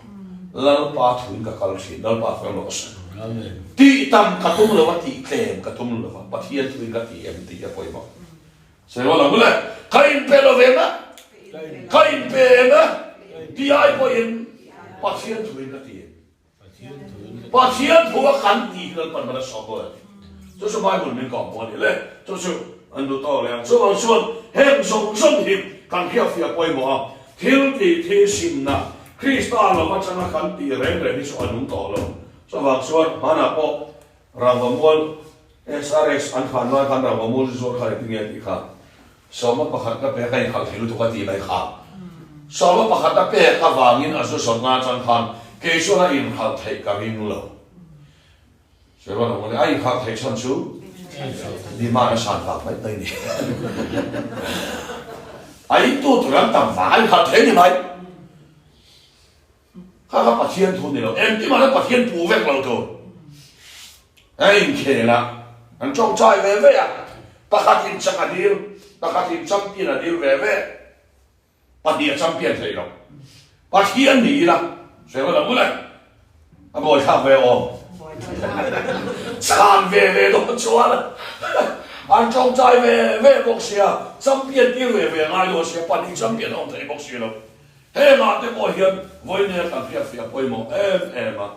Lalpa thuin ka kal thin, Lalpa thu emaw ka sawi. Tih tam ka tum lo a, tih tlem ka tum lo a, Pathian thuin ka ti em tih a pawimawh. Sawi rual ang u le, ka inpe lo ve mah. Ka inpe em e? Ti ai pawhin Pathian thuin ka ti em? Pathian thu a kan tih hi Lalpan hman a sawm dawn a ni. Chu chu Bible min kawm pawh a ni le. Chu chu an duh tawk leh ang. Chuvang chuan heng zawng zawng hi kan hriatfiah pawimawh a, thil tih thi simna Krista lo atanga kan tih reng reng hi chu a nung tawh lo. Chuvang chuan hmanah pawh Rangva mual SRS an khan lai khan Rangva mual chu zuar kha engtin nge tih kha Sawma pakhat ka pek a inkhalh thei lutuk a tih mai kha. Sawma pakhat a pek avangin a zu zawtna atang khan kei chuan a inkhalh theih ka ring lo. Sawi ang a inkhalh theih chhan chu demand a san vang mai mai ni. A intu tur an tam vang a inkhalh thei ni mai. Kha kha Pathian thu ni lo, engkim ah hian Pathian puh vek lo tur. A inkhel a, an tawngtai ve ve a, pakhat in chak a dil, pakhat in champion a dil ve ve, pahnih a champion theih lo. Pathian ni ila, sawi lo mawle, a buaithlak ve awm. Chhan ve ve dawn chuan an tawngtai ve ve bawk sia, champion tir ve ve a ngai dawn sia, pahnih champion a awm thei bawk si lo. Hengah te pawh hian vawinia kan hriatfiah pawimawh em em a,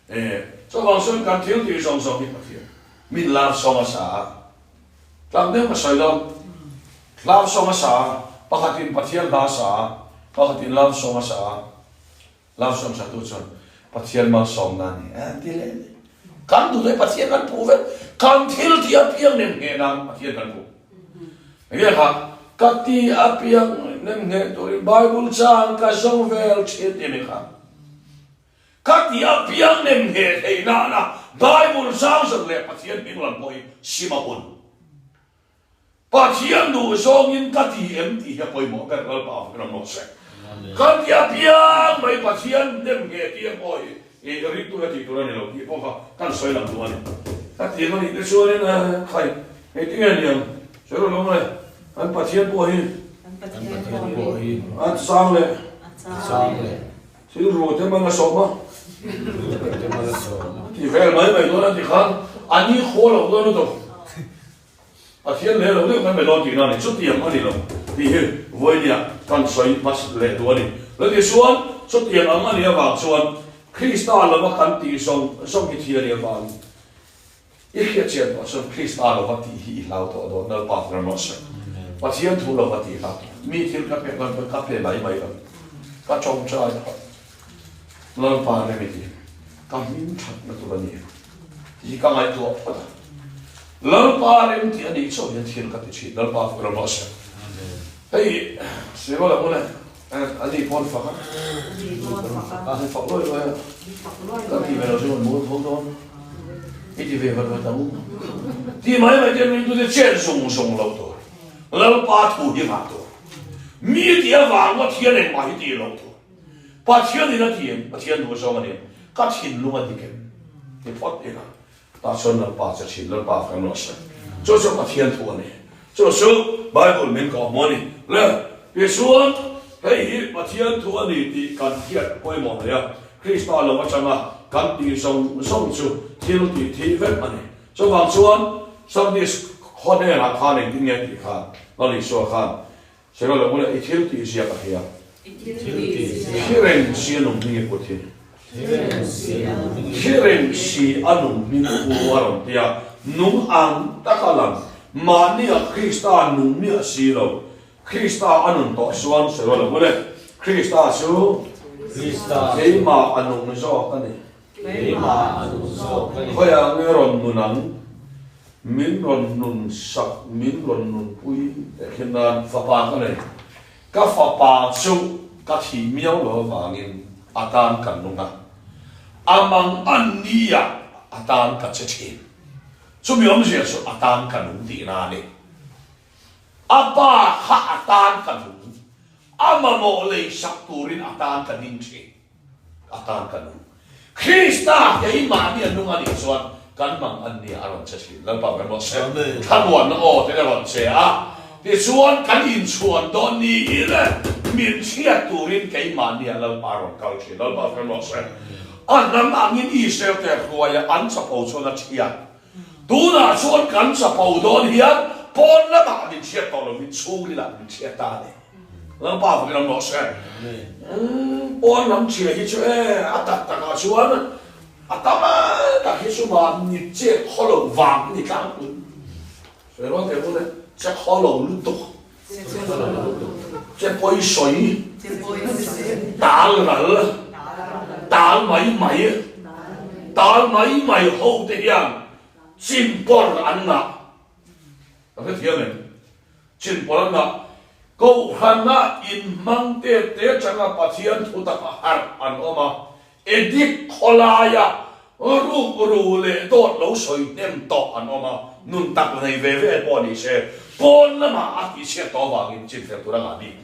e, chuvang chuan kan thil tih zawng zawng hi Pathian min love song a sa a, tlang deuh ka sawi dawn, love song a sa a, pakhatin Pathian hla a sa a, pakhatin love song a sa a, love song satu chuan Pathian malsawmna a ni e an ti leh leh. Kan duh leh Pathian kan puh vek, kan thil tih apiang nem ngheh nan Pathian kan puh. Enge kha ka ti apiang nem ngheh turin Bible chang ka zawng vel thin tih ni kha. Ka ti apiang nem ngheh theih nana Bible chang zawng leh Pathian hming lam pawh hi sim a hun. Pathian duh zawngin ka ti em tih hi a pawimawh ber Lalpa avangin an rawh se. Kan ti apiang mai Pathian nem ngheh tih ang pawh hi i ringtu la tih tur a ni lo tih pawh kha kan sawi lang duh a ni. Ka ti ang a nih te chuanin khai hei tinge ni ang sawi rawh lo mai kan Pathian pawh hi a chang leh Thil ru te man a sawm a. Ti vel mai mai dawn a ti khan a ni khaw lo dawn lutuk. Pathian leh lo deuh mai mai dawn tihna a ni. Chutiang a ni lo tih hi vawinia kan sawi hmasa leh duh a ni. Lo ti chuan chutiang ang a nih avang chuan Krista lova kan tih zawng zawng hi thi a nih avangin i hriatchian tawh chuan Krista lova tih hi i hlau tawh dawn Lalpa ram rawh se. Pathian thu lova tih kha mi thil ka pek dawn pawn ka pe mai mai lo. Ka tawngtai phawt. Lalpa rem i ti, ka hming thatna tur a ni tih hi ka ngaihtuah phawt a. Lalpa rem tih a nih chauh hian thil ka ti thin, Lalpa fak ram rawh se. Hei Sirol ang ule, a ni pawn fak a, a ni fak luai luai a, kan ti ve lo chu kan mul tho dawn, i ti ve vat vat ang u. Ti mai mai te ringtute chen zung zung lo tur, Lalpa thu hi ngah tur, mi tih avang ngawt hian engmah hi tih lo tur. Pathian in a ti em? Pathian duh zawng a ni em? Ka thinlung a dik em? Ti phawt ila, tah chuan Lalpa che thin, Lalpa kan rawn sawi. Chu chu Pathian thu a ni. Chu chu Bible min kawh hmu a ni. Le, tichuan hei hi Pathian thu a ni tih kan hriat pawimawh hle a, Krista lo atanga kan tih zawng zawng chu thil tih thih vek a ni. Chuvang chuan Sardis khaw hnenah khan engtin nge tih kha Lal Isua khan Sero lo mawle, i thil tih ziak a hria. Thi reng si a nung hming i put hi. Thi reng si a nung hming pu a rawn ti a, nung ang taka lang, mahnia Krista nung miah si lo, Krista a nun tawh chuan sero lo mawle, Krista chu keimah a nung zawk a ni. Khawiah nge rawn nun ang? Min rawn nun sak, min rawn nunpui teh khin nan fapa ka nei. Ka fapa chu ka thih miau lo avangin a tan ka nung a, a mang an nia a tan ka che thin. Chumi awmzia chu a tan ka nung tihna a ni. A pa kha a tan ka nung, a mamawh lei sak turin a tan ka ding thin. A tan ka nung. Krista keimahni a nung a nih chuan kan mang an nia a rawn che thin. Lalpa kan rawn che. Thlamuanna aw te a rawn che a. Tichuan kan inchhuan dawn ni ila min chhiat turin keimahni ah Lalpa a rawn kal thin. Lalpa kan rawn che. A hnam angin Israel te a hruai a, an chapo chuan a thiat. Tunah chuan kan chapo dawn hian pawn lamah min chhiat tawh lovin chhungrilah min chhiat ta a ni. Lalpa fakin awm rawh se. Pawn lam chhia hi chu e a tak takah chuan a tam tak hi chu mahni chet khaw lo vang ni tlangpui. Sawi rual thei bawk e, che khaw lo lutuk, che pawi sawi, tal ral, tal mai mai, tal mai mai ho te hian chin pawr an ngah. Ka hrethiam em? Chin pawr an ngah. Kohhrana inhmang te te atanga Pathian thu taka harh an awm a, Edik khawlaia ruk ru leh dawt lo sawi hnem tawh an awm a, nun tak nei ve ve pawh ni se, pawn lamah a tihchhiat tawh avangin chinfel tur a ngah bik.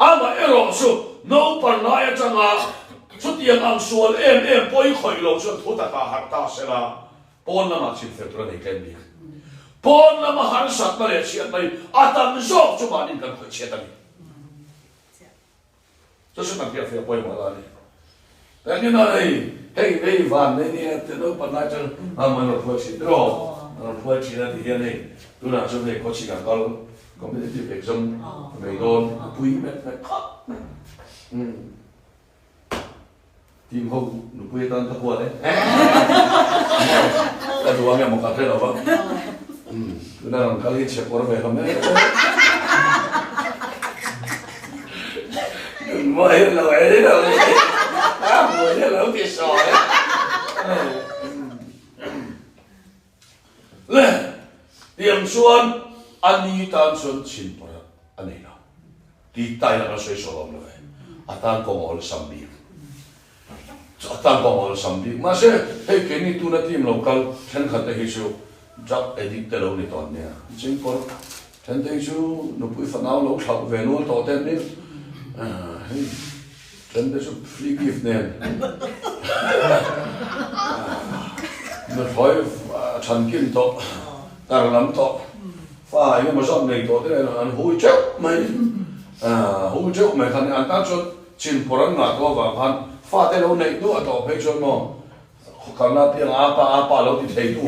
Amaherawh chu naupang lai atanga chutiang ang sual em em pawi khawih lo chuan thu takah harh ta se la, pawn lamah chinfel tur a nei tlem bik. Pawn lama harsatna leh chhiatna hi a tam zawk chu mahniin kan khawih chhiat a ni. Chu chu kan hriatfiah pawimawh la a ni. Engin a hei, hei hei van nei nia te naupang lai chuan a man rawn hruai thin tiraw? A rawn hruai thin a ti hian hei tunah chuan hei coaching ah kal competitive exam nei dawn a pui mek mek khawp mai. Umm team ho nupui atan ka huat e. Ka duh ang emaw ka hre lo va. Umm tuna rawn kal hi chhe kawr ve hlawm em. Le tiang chuan a ni tan chuan chhin pawrh a nei lo tih tai laka sawi sawi awm lo ve a tan kawng awlsam bik a tan kawng awlsam bik mahse hei keini tuna team lo kal thenkhat te hi chu Drug addict te lo ni tawh nia. Chingkawr then te hi chu nupui fanau lo thlauh ve nual tawh te an ni. Hei then te chu free gift nen nuthlawi thankin tawh tar lam tawh fa eng emaw zawt nei tawh te nen an hui teuh mai hui teuh mai khan an tan chuan chinpawr an ngah tawh avang khan fate lo neih duah tawh phei chuan maw Khawkalna apiang a pa a pa lo ti thei tu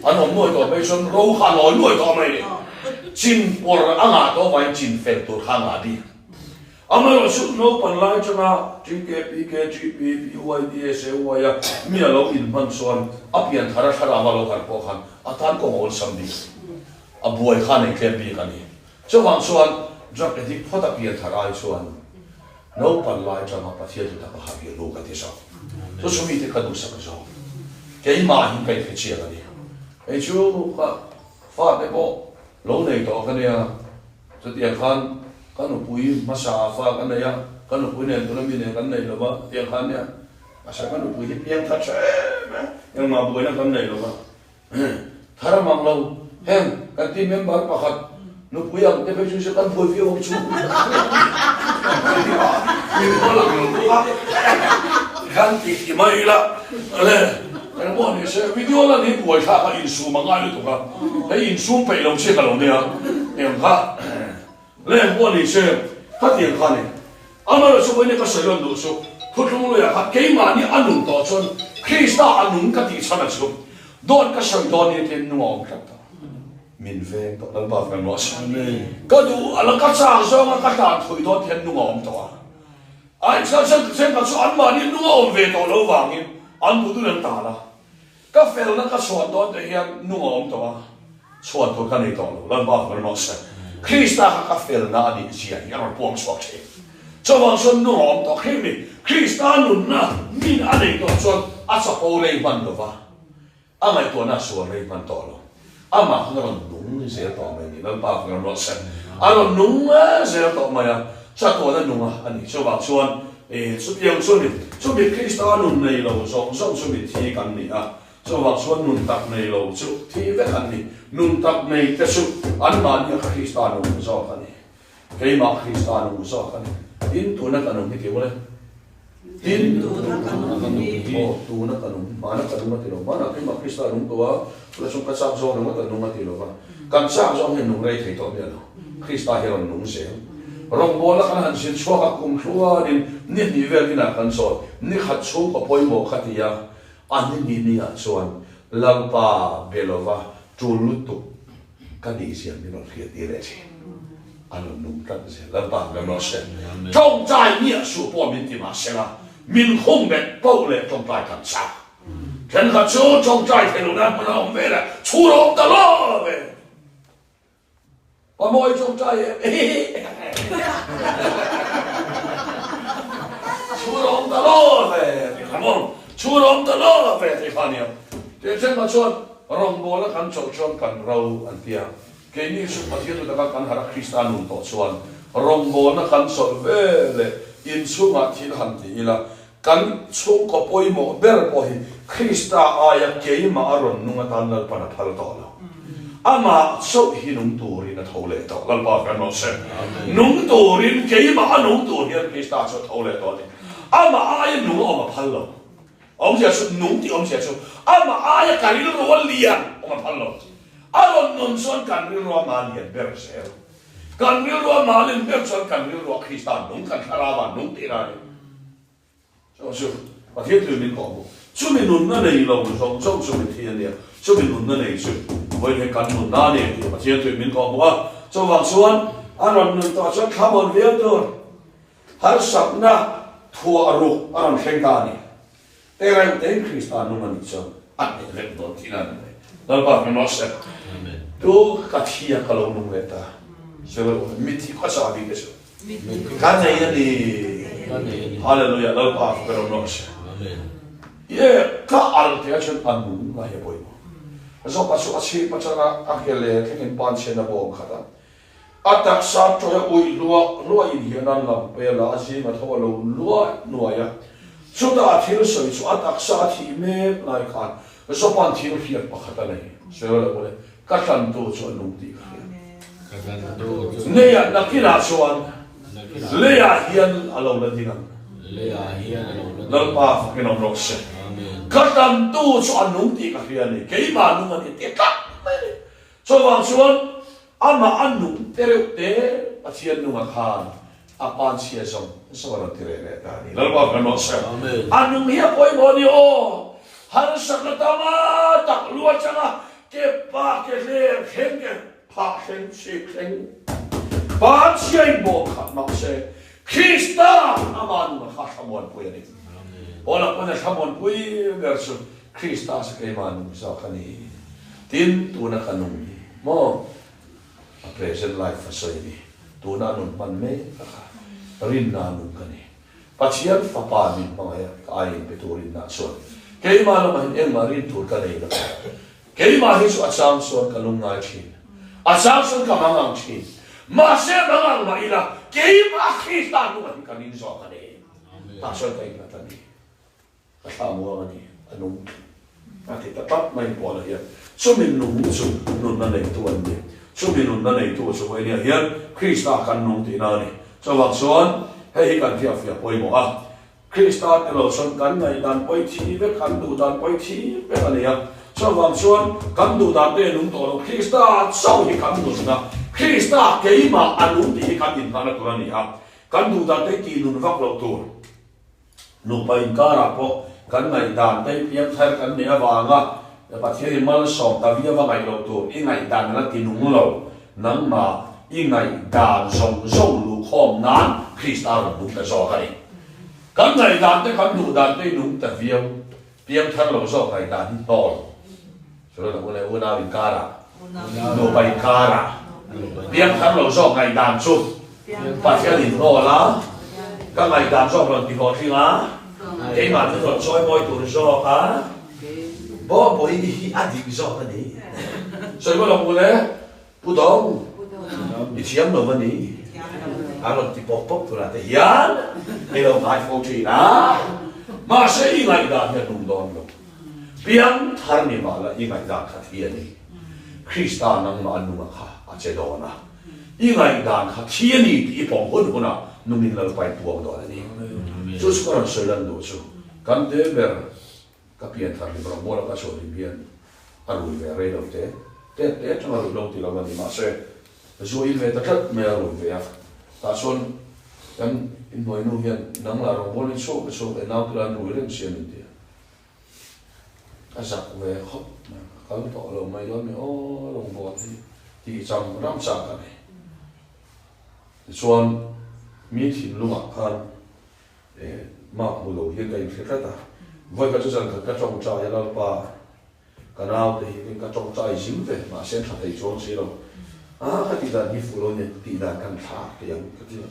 an awm nuai tawh mai chuan ro kha a lawi nuai tawh mai ni. Chin pawr a ngah tawh avangin chin fel tur kha a ngah bik. Amaherawh chu naupan lai atanga TK, PK, GP, PY, DS, AY a mi a lo inhman chuan a pian thar a thlarau a lo harh pawh khan a tan kawng a awlsam bik. A buai kha a nei tlem bik a ni. Chuvang chuan drug addict phawt a pian thar ai chuan Naupan lai atanga Pathian chu tak a harh hi a lu ka ti zawk. Chu chu mite ka duhsak zawk. Keimah hi ka inhre chiang a ni. Hei chu ka fate pawh lo nei tawh ka nia. Chutiang khan ka nupui hmasa ah fa ka nei a, ka nupui nen tuna mi nen kan nei lo va, tiang khan nia. Mahse ka nupui hi piang khat hre em em, engmah buaina kan nei lo va. Thar mang lo heng kan team member pakhat nupui ang te phei chu se kan buai viau ang chu. Kan ti ti mai ila le engpawh ni se video lan hi buai thlak a insum a ngai lutuk a hei insum peih lo che ka lo nia eng kha le engpawh ni se khatiang kha ni Amaherawhchu chu vawiin ka sawi rawn duh chu Thuthlung luiah khan keimahni a nun tawh chuan Krista a nung ka tih chhan a chu dawt ka sawi dawn ni tiin nung a awm tlat tawh. Min veng tawh Lalpa kan ruah sa. Ka duh a la ka chak zawnga ka tlan thui dawn hian nung a awm tawh a. Ai chuan thenkhat chu anmahni nung a awm ve tawh lo vangin an duh dun an tal a. Ka felna ka chhuan dawn te hian nung a awm tawh a, chhuan tur ka nei tawh lo, Lalpa ka rinawh se, Krista kha ka felna a nih zia hi a rawn puang chhuak thin. Chuvang chuan nung a awm tawh khi mi, Krista nunna min a nei tawh chuan a chapo rei hman lo va, a ngaihtuahna a sual rei hman tawh lo. Amah khan a rawn nung zel tawh mai a ni, Lalpa ka rinawh se, a rawn nung zel tawh mai a, chatuana nung a ni. Chuvang chuan chutiang chu a ni, chumi Krista nun nei lo zawng zawng chu mitthi kan ni a, chuvang chuan nun tak nei lo chu thi vek an ni. Nun tak nei te chu anmahnia Krista nung zawk a ni. Keimah Krista nung zawk a ni. Tin, tuna ka nung hi ti ule. Tin, tuna ka nung hi. Aw, tuna ka nung. Hmana ka nung a ti lo. Hmana keimah Krista nung tawh a, tuna chuan ka chak zawng ringawt a nung a ti lo va. Kan chak zawng hian nung rei thei tawh miah lo. Krista hi a rawn nung zel. Rawngbawlna kan han zir chhuak a, kum hluanin ni hnih vel inah kan chawl. Ni khat chhungkaw pawimawh kha ti a, a ni hnih niah chuan Lalpa be lova tul lutuk ka nih zia min rawn hriat tir leh thin. A rawn nung tlat zel. Lalpa kan rawh se. Tawngtai miah suh pawh min ti mah sela, min khung bet poh leh tawngtai kan chak. Thenkhat chu tawngtai thei lohna hmun a awm vel a, chhur a awm ta lo ve. Pa mawi tawngtai em? Chhur a awm ta lo ve ti kha maw? Chhur a awm ta lo ve ti kha nia. Thenkhat chuan rawngbawlna kan chawlh chuan kan ro an ti a. Keini chu Pathian tu taka kan harh a Krista nun tawh chuan rawngbawlna kan chawlh ve leh inchhungah thil han ti ila, kan chhungkaw pawimawh ber pawh hi Krista aia keimah a rawn nung atan Lalpan a phal tawh lo. Amah chauh hi nung turin a tho leh tawh. Lalpa kan rawh se. Nung turin keimah a nung tur hian Krista chu a tho leh tawh a ni. Amah aia nung a awm a phal lo. Awmzia chu nung tih awmzia chu amah aia ka rilru a lian awm a phal lo. A rawn nun chuan kan rilru a mah lian ber zel. Kan rilru a mah lian ber chuan kan rilru a Krista nung, kan thlarau ah nung tihna a ni. Chu chu Pathian tui min kawh bawk. Chumi nunna nei lo zawng zawng chu mitthi a nia. Chumi nunna nei chu vawiin he kan nunna a ni tih Pathian tui min kawh bawk a. Chuvang chuan a rawn nun tawh chuan thlamuan viau tur harsatna thuah ruk a rawn thleng ta a ni. Tereuh tein Krista nung a nih chuan a hneh vek dawn tihna a ni mai. Lalpa hmel rawh se. Tu ka thi a ka lo nung leh ta. Mithi khaw sa bik te chu ka nei a ni. Hallelujah Lalpa hmel rawh se. Ye ka al te a chuan a nung a he pawimawh. Zawpa chu a chhip atanga a ke leh thlengin pan chhian a bawm khat a. A taksa tawih a uih luah luah in hian an lam pel a, a zing a tho a lo luai nuai a. Chutah a thil sawi chu a taksa a thih mek lai khan Zopan thil hriat pakhat a nei. Sawi lo ule, ka tlantu chu a nung tih ka hria. Leiah nakinah chuan leiah hian a lo la ding ang. Lalpa fakin awm rawh se. Ka tlantu chu a nung tih ka hria a ni, keimah nung a ni tih tlat mai a ni. Chuvang chuan Amah a nung te reuh te Pathian nunga khan a panchhia zawng zawng a rawn ti reh leh ta a ni. Lalpa kan rawh se. A nung hi a pawimawh a ni aw. Harsatna tama tak lu atanga ke pa ke hler thleng ke phah thleng chhip thleng panchhia in bawm khat mah se Krista amah nunga kha thlamuanpui a ni. Paula pawn a thlamuanpui ber chu Krista chu keimah nung zawk a ni. Tin, tuna ka nung hi maw a present life a sawi a ni. Tuna a nun hman mek a kha rinna nung ka ni. Pathian fapa min hmangaih a, ka ai inpe tur rinna chuan keimah lamah hian engmah rin tur ka nei lo. Keimah hi chu a chang chuan ka lungngai thin, a chang chuan ka mangang thin. Mahse mangang mah ila keimah Krista nungah hian ka ring zawk a ni. Tah chuan ka innghat a ni. Ka thla muang a ni, a nung a ti ta tlat mai Paula hian. Chumi nung chu nunna neitu an ni. Chumi nunna neitu chu vawinia hian Krista kan nung tihna a ni. Chuvang chuan hei hi kan hriatfiah pawimawh a, Krista ti lo chuan kan ngaihdan pawi thi vek, kan duhdan pawi thi vek a ni a. Chuvang chuan kan duhdan te nung tawh lo, Krista chauh hi kan nunna, Krista keimah a nung tih hi kan inhmahna tur a ni a. Kan duhdan te hi tih nun vak loh tur. Nupa inkarah pawh kan ngaihdan te piangthar kan nih avanga Pathian i malsawm ta viau a ngaih loh tur i ngaihdan la ti nung lo. Nangmah i ngaihdan zawng zawng luhkhawm nan Krista rawn nung ta zawk a ni. Kan ngaihdan te kan duh dan te i nung ta viau piangthar lo zawk ngaihdan hi hnawl. Chu lo le unau inkarah nupa inkarah piangthar lo zawk ngaihdan chu Pathian in hnawl a, ka ngaihdan zawk rawn ti hlawhtling a, keimah chu rawn chawi mawi tur zawk a, Bawhbawi hi a dik zawk a ni. Sawi maw lo le, Pu Dawng, i thiam lo a ni. A rawn ti pawp pawp turah te hian i lo ngai fo thin a, mahse i ngaihdan hi a nung dawn lo. Piang thar ni mah la i ngaihdan kha thi a ni. Krista nangmah a nunga kha a che dawn a. I ngaihdan kha thi a ni tih i pawm hun hunah nungin Lalpa i puang dawn a ni. Chu chu ka rawn sawi lan duh chu kan te ber ka pian thar hlim rawng bawla ka chhuah hlim hian a rui ve rei lo te te te atanga rui lo ti lo a ni. Mahse zu in ve ta tlat mai a rui ve a. Tah chuan kan inhnuainu hian nang lah rawng bawl in chhuak ka chhuak e nau te lah an rui reng si a min ti a. A zak ve khawp mai, ka kal tawh lo mai dawn mi aw rawngbawl hi tih cham ram chak a ni. Tichuan, mi thinlungah khan mark hmu lo hian ka inhre tlat a. Vawi khat chu zan khat ka tawngtai a, Lalpa, ka naute hi ka tawngtai zing ve, mahse an tha thei chuang si lo. A, ka tih dan hi fuh lo nia, tih dan kan thlak thei ang ka ti a.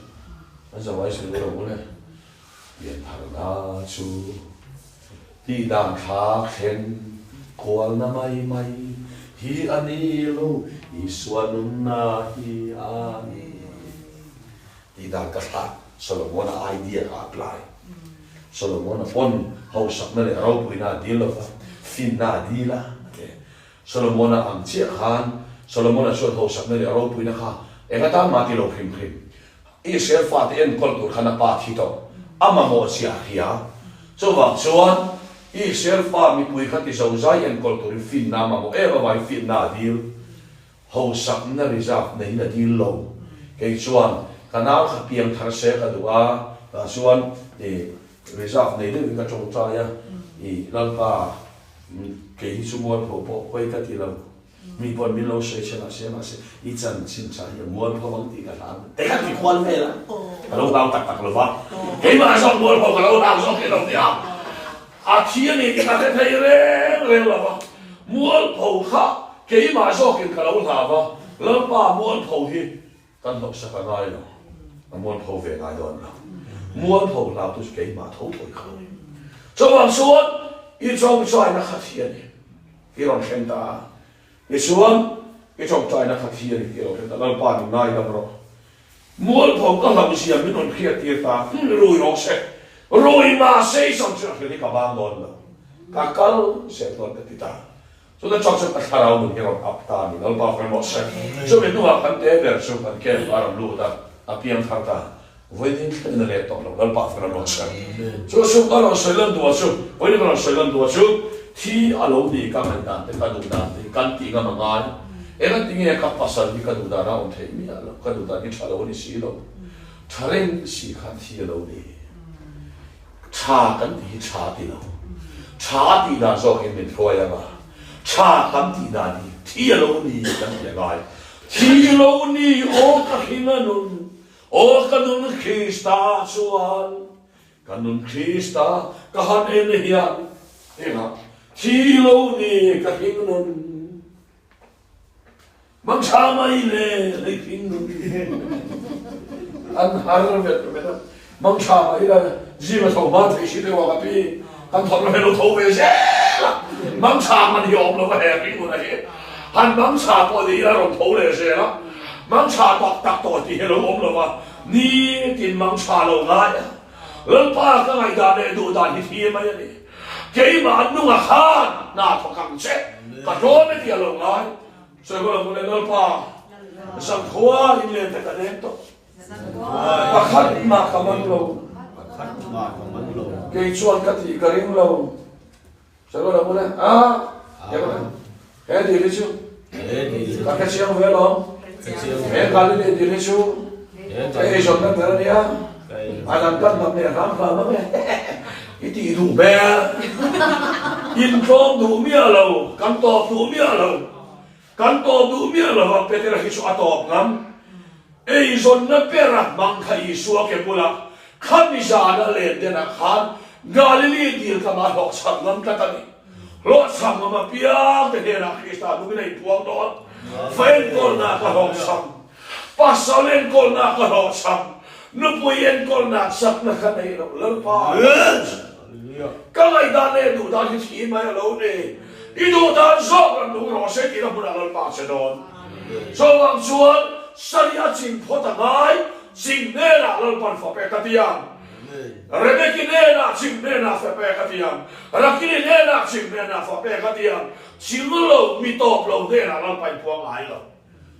An zavai sawi lo mawle. Piantharna chu tih dan thlak thlen kualna mai mai hi a ni lo, Isua nunna hi a ni. Tih dan ka thlak, Solomona idea ka apply. Solomona pawn hausakna leh ropuina a dil lova, finna a dil a, a ti. Solomona ang chiah khan Solomona chuan hausakna leh ropuina kha eng atan mah ti lo hrim hrim. Israel fate enkawl tur khan a pa thi tawh, a mamawh zia a hria. Chuvang chuan Israel fa mipui kha ti zozai enkawl turin finna a mamawh em avangin finna a dil. Hausakna reserve neiin a dil lo. Kei chuan ka nau kha piang thar se ka duh a, tah chuan i reserve nei deuhin ka tawngtai a, i Lalpa kei hi chu mualpho pawh pawi ka ti lo. Mi pawn min lo sawi che mahse mahse i chanchin tha hi a mualpho ang tih ka hlau te kha ti kual vel a, ka lo hlau tak tak lo va, keimah zawk mualpho ka lo hlau zawk hi lo nia, a thi a ni tih ka hre thei reng reng lo va, mualpho kha keimah zawkin ka lo hlau va, Lalpa mualpho hi kan hlauhsak a ngai lo, a mualpho ve ngai dawn lo, mualpho hlau tu chu keimah tho tho hi ka lo ni. Chuvang chuan i tawngtaina kha thi a ni. I rawn hrem ta a, tichuan i tawngtaina kha thi a ni tih a lo hrem ta, Lalpa min ngaidam rawh. Mualpho ka hlauhzia min rawn hriat tir ta, rui rawh se, rui mahse i chawm chu a hrilh hi ka vang dawn lo, ka kal zel dawn ka ti ta. Chutah chuan chuan ka thlarau nun hi rawn up ta a ni, Lalpa fel rawh se. Chumi hnuah kan te ber chu kan camp a rawn lut a, a piang thar ta. Vawiin thleng in a let tawh lo, Lalpa fel a ruat hrem. Chu chu ka rawn sawi lan duh a chu, vawiin ka rawn sawi lan duh a chu, thi a lo ni ka ngaih dan te, ka duh dan te hi kan tih ngam a ngai. Eng ti nge ka pasal hi ka duh dan a awm theih miah lo, ka duh dan hi tha lo a ni si lo. Tha reng si khan thi a lo ni. Tha kan tih hi tha ti lo. Tha tih dan zawk in min hruai ang a, tha kan tih dan hi thi a lo ni kan ti a ngai. Thi lo ni aw ka hring a nun. Aw ka nun Krista chuan, ka nun Krista ka han en hian, engah thi lo ni ka hring nun. Mangtha mai le hei hring nun an har vet vet a, mangtha mai la zing a tho hma thei si deuh a ka pi, kan thawk la hmel lo tho ve zel a, mangtha man hi a awm lo va he hring nun a hi. Han mangchha pawh ni ila rawn tho leh zel a, mangchha tak tak tawh tih hi a lo awm lo va, nitin mangchha lo ngai a, Lalpa ka ngaihdan leh duhdan hi thlir mai a ni. Keimah nunga khan hna thawk ang che, ka tlawm e tih a lo ngai. Sawi kawlh ang u le, Lalpa, zankhua in len te ka deng tawh. Pakhat mah ka man lo. Kei chuan ka tih ka ring lo. Sawi lo mawle a he dil hi chu ka hre chiang ve alawm he Galilee dil hi chu ka eizawnna ber a nia a dang kan hnam leh hram hram ang e i tih duh hmel intlawm duh miah lo kan tawp duh miah lo kan tawp duh miah lo a Petera hi chu a tawp ngam eizawnna bera hmang kha Isua ke bulah Khami zana len denah khan Galili dil kama hlawhchham ngam tlat a ni. Hlawhchham ngam apiang te hnenah Krista nungin a inpuang dawn. Fa enkawlnak a hlawhchham, pasal enkawlnak a hlawhchham, nupui enkawlnak chakna kha nei lo Lalpa. Ka ngaihdan leh duh dan hi thli mai a lo ni. I duh dan zawk ran nung rawh se tihna hmunah Lalpa a che dawn. Chuvang chuan Sari a ching phawt a ngai. Ching hnenah Lalpan fa pek a ti ang. Rebeki hnenah ching hnenah fa pek a ti ang. Rakili hnenah ching hnenah fa pek a ti ang. Ching lo, mi tawp lo hnenah Lalpa in puang ngai lo.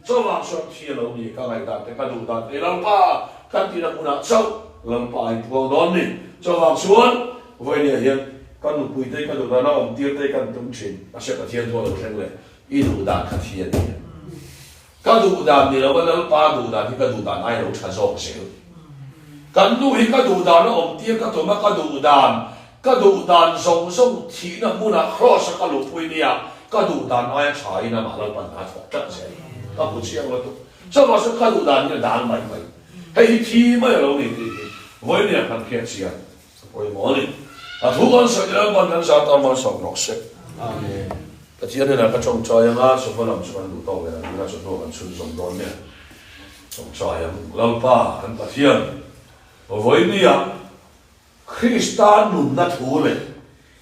Chuvang chuan thi a lo ni, ka ngaihdan te, ka duhdan te, Lalpa kan tihna hmunah chauh Lalpa a inpuang dawn ni. Chuvang chuan vawinia hian ka nupui te, ka duhdan a awm tir te kan tum thin. Mahse Pathian thu a lo thleng leh i duhdan kha thi a ni. Ka duh dan ni lo a Lalpa duh dan hi ka duh dan ai lo tha zawk zel. Kan nu hi ka duh dan a awm tir ka tum a ka duh dan ka duh dan zawng zawng thihna hmunah cross a ka luhpui nia ka duh dan aia tha in amah Lalpa hna a thawk tlat zel. Ka hmu chiang lutuk. Chuvang chuan ka duh dan hi a dal mai mai. Hei hi thi mai a lo ni tih hi vawinia kan hriat chian a pawimawh a ni. A thu kan sawi Lalpan kan zah tan malsawm rawh se. Pathian hnenah ka tawngtai anga sofa lam chu kan duh tawk leh ang ringa chawhnu kan chhunzawm dawn nia. Tawngtai ang Lalpa kan Pathian vawinia Krista nunna thu leh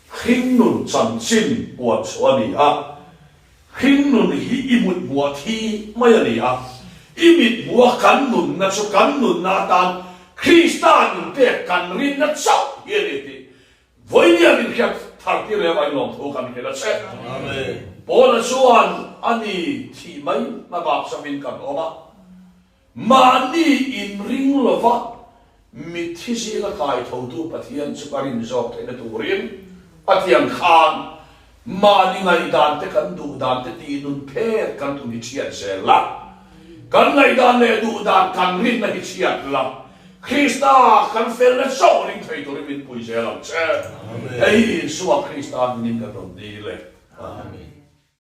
hringnun chanchin puan chhuah a ni a. Hringnun hi i mut hmuah thi mai a ni a, i mit hmuha kan nunna chu kan nunna atan Krista nun pek kan rinna chauh hi a ni tih vawinia min hriat thar tir leh avangin lawmthu kan hrilh a che. Paula chuan a ni thih mai hma bak chauhin kan awm a. Mahni inring lova mitthi zinga kai thotu Pathian chu ka rin zawk theihna turin a tiang khan mahni ngaihdan te kan duh dan te tih nun phet kan tum hi chhiat zel la. Kan ngaihdan leh duh dan kan rinna hi chhiat la. Krista kan felna chauh ring thei turin min pui zel ang che. Hei hi Isua Krista hmingin kan rawn dil e. Amen.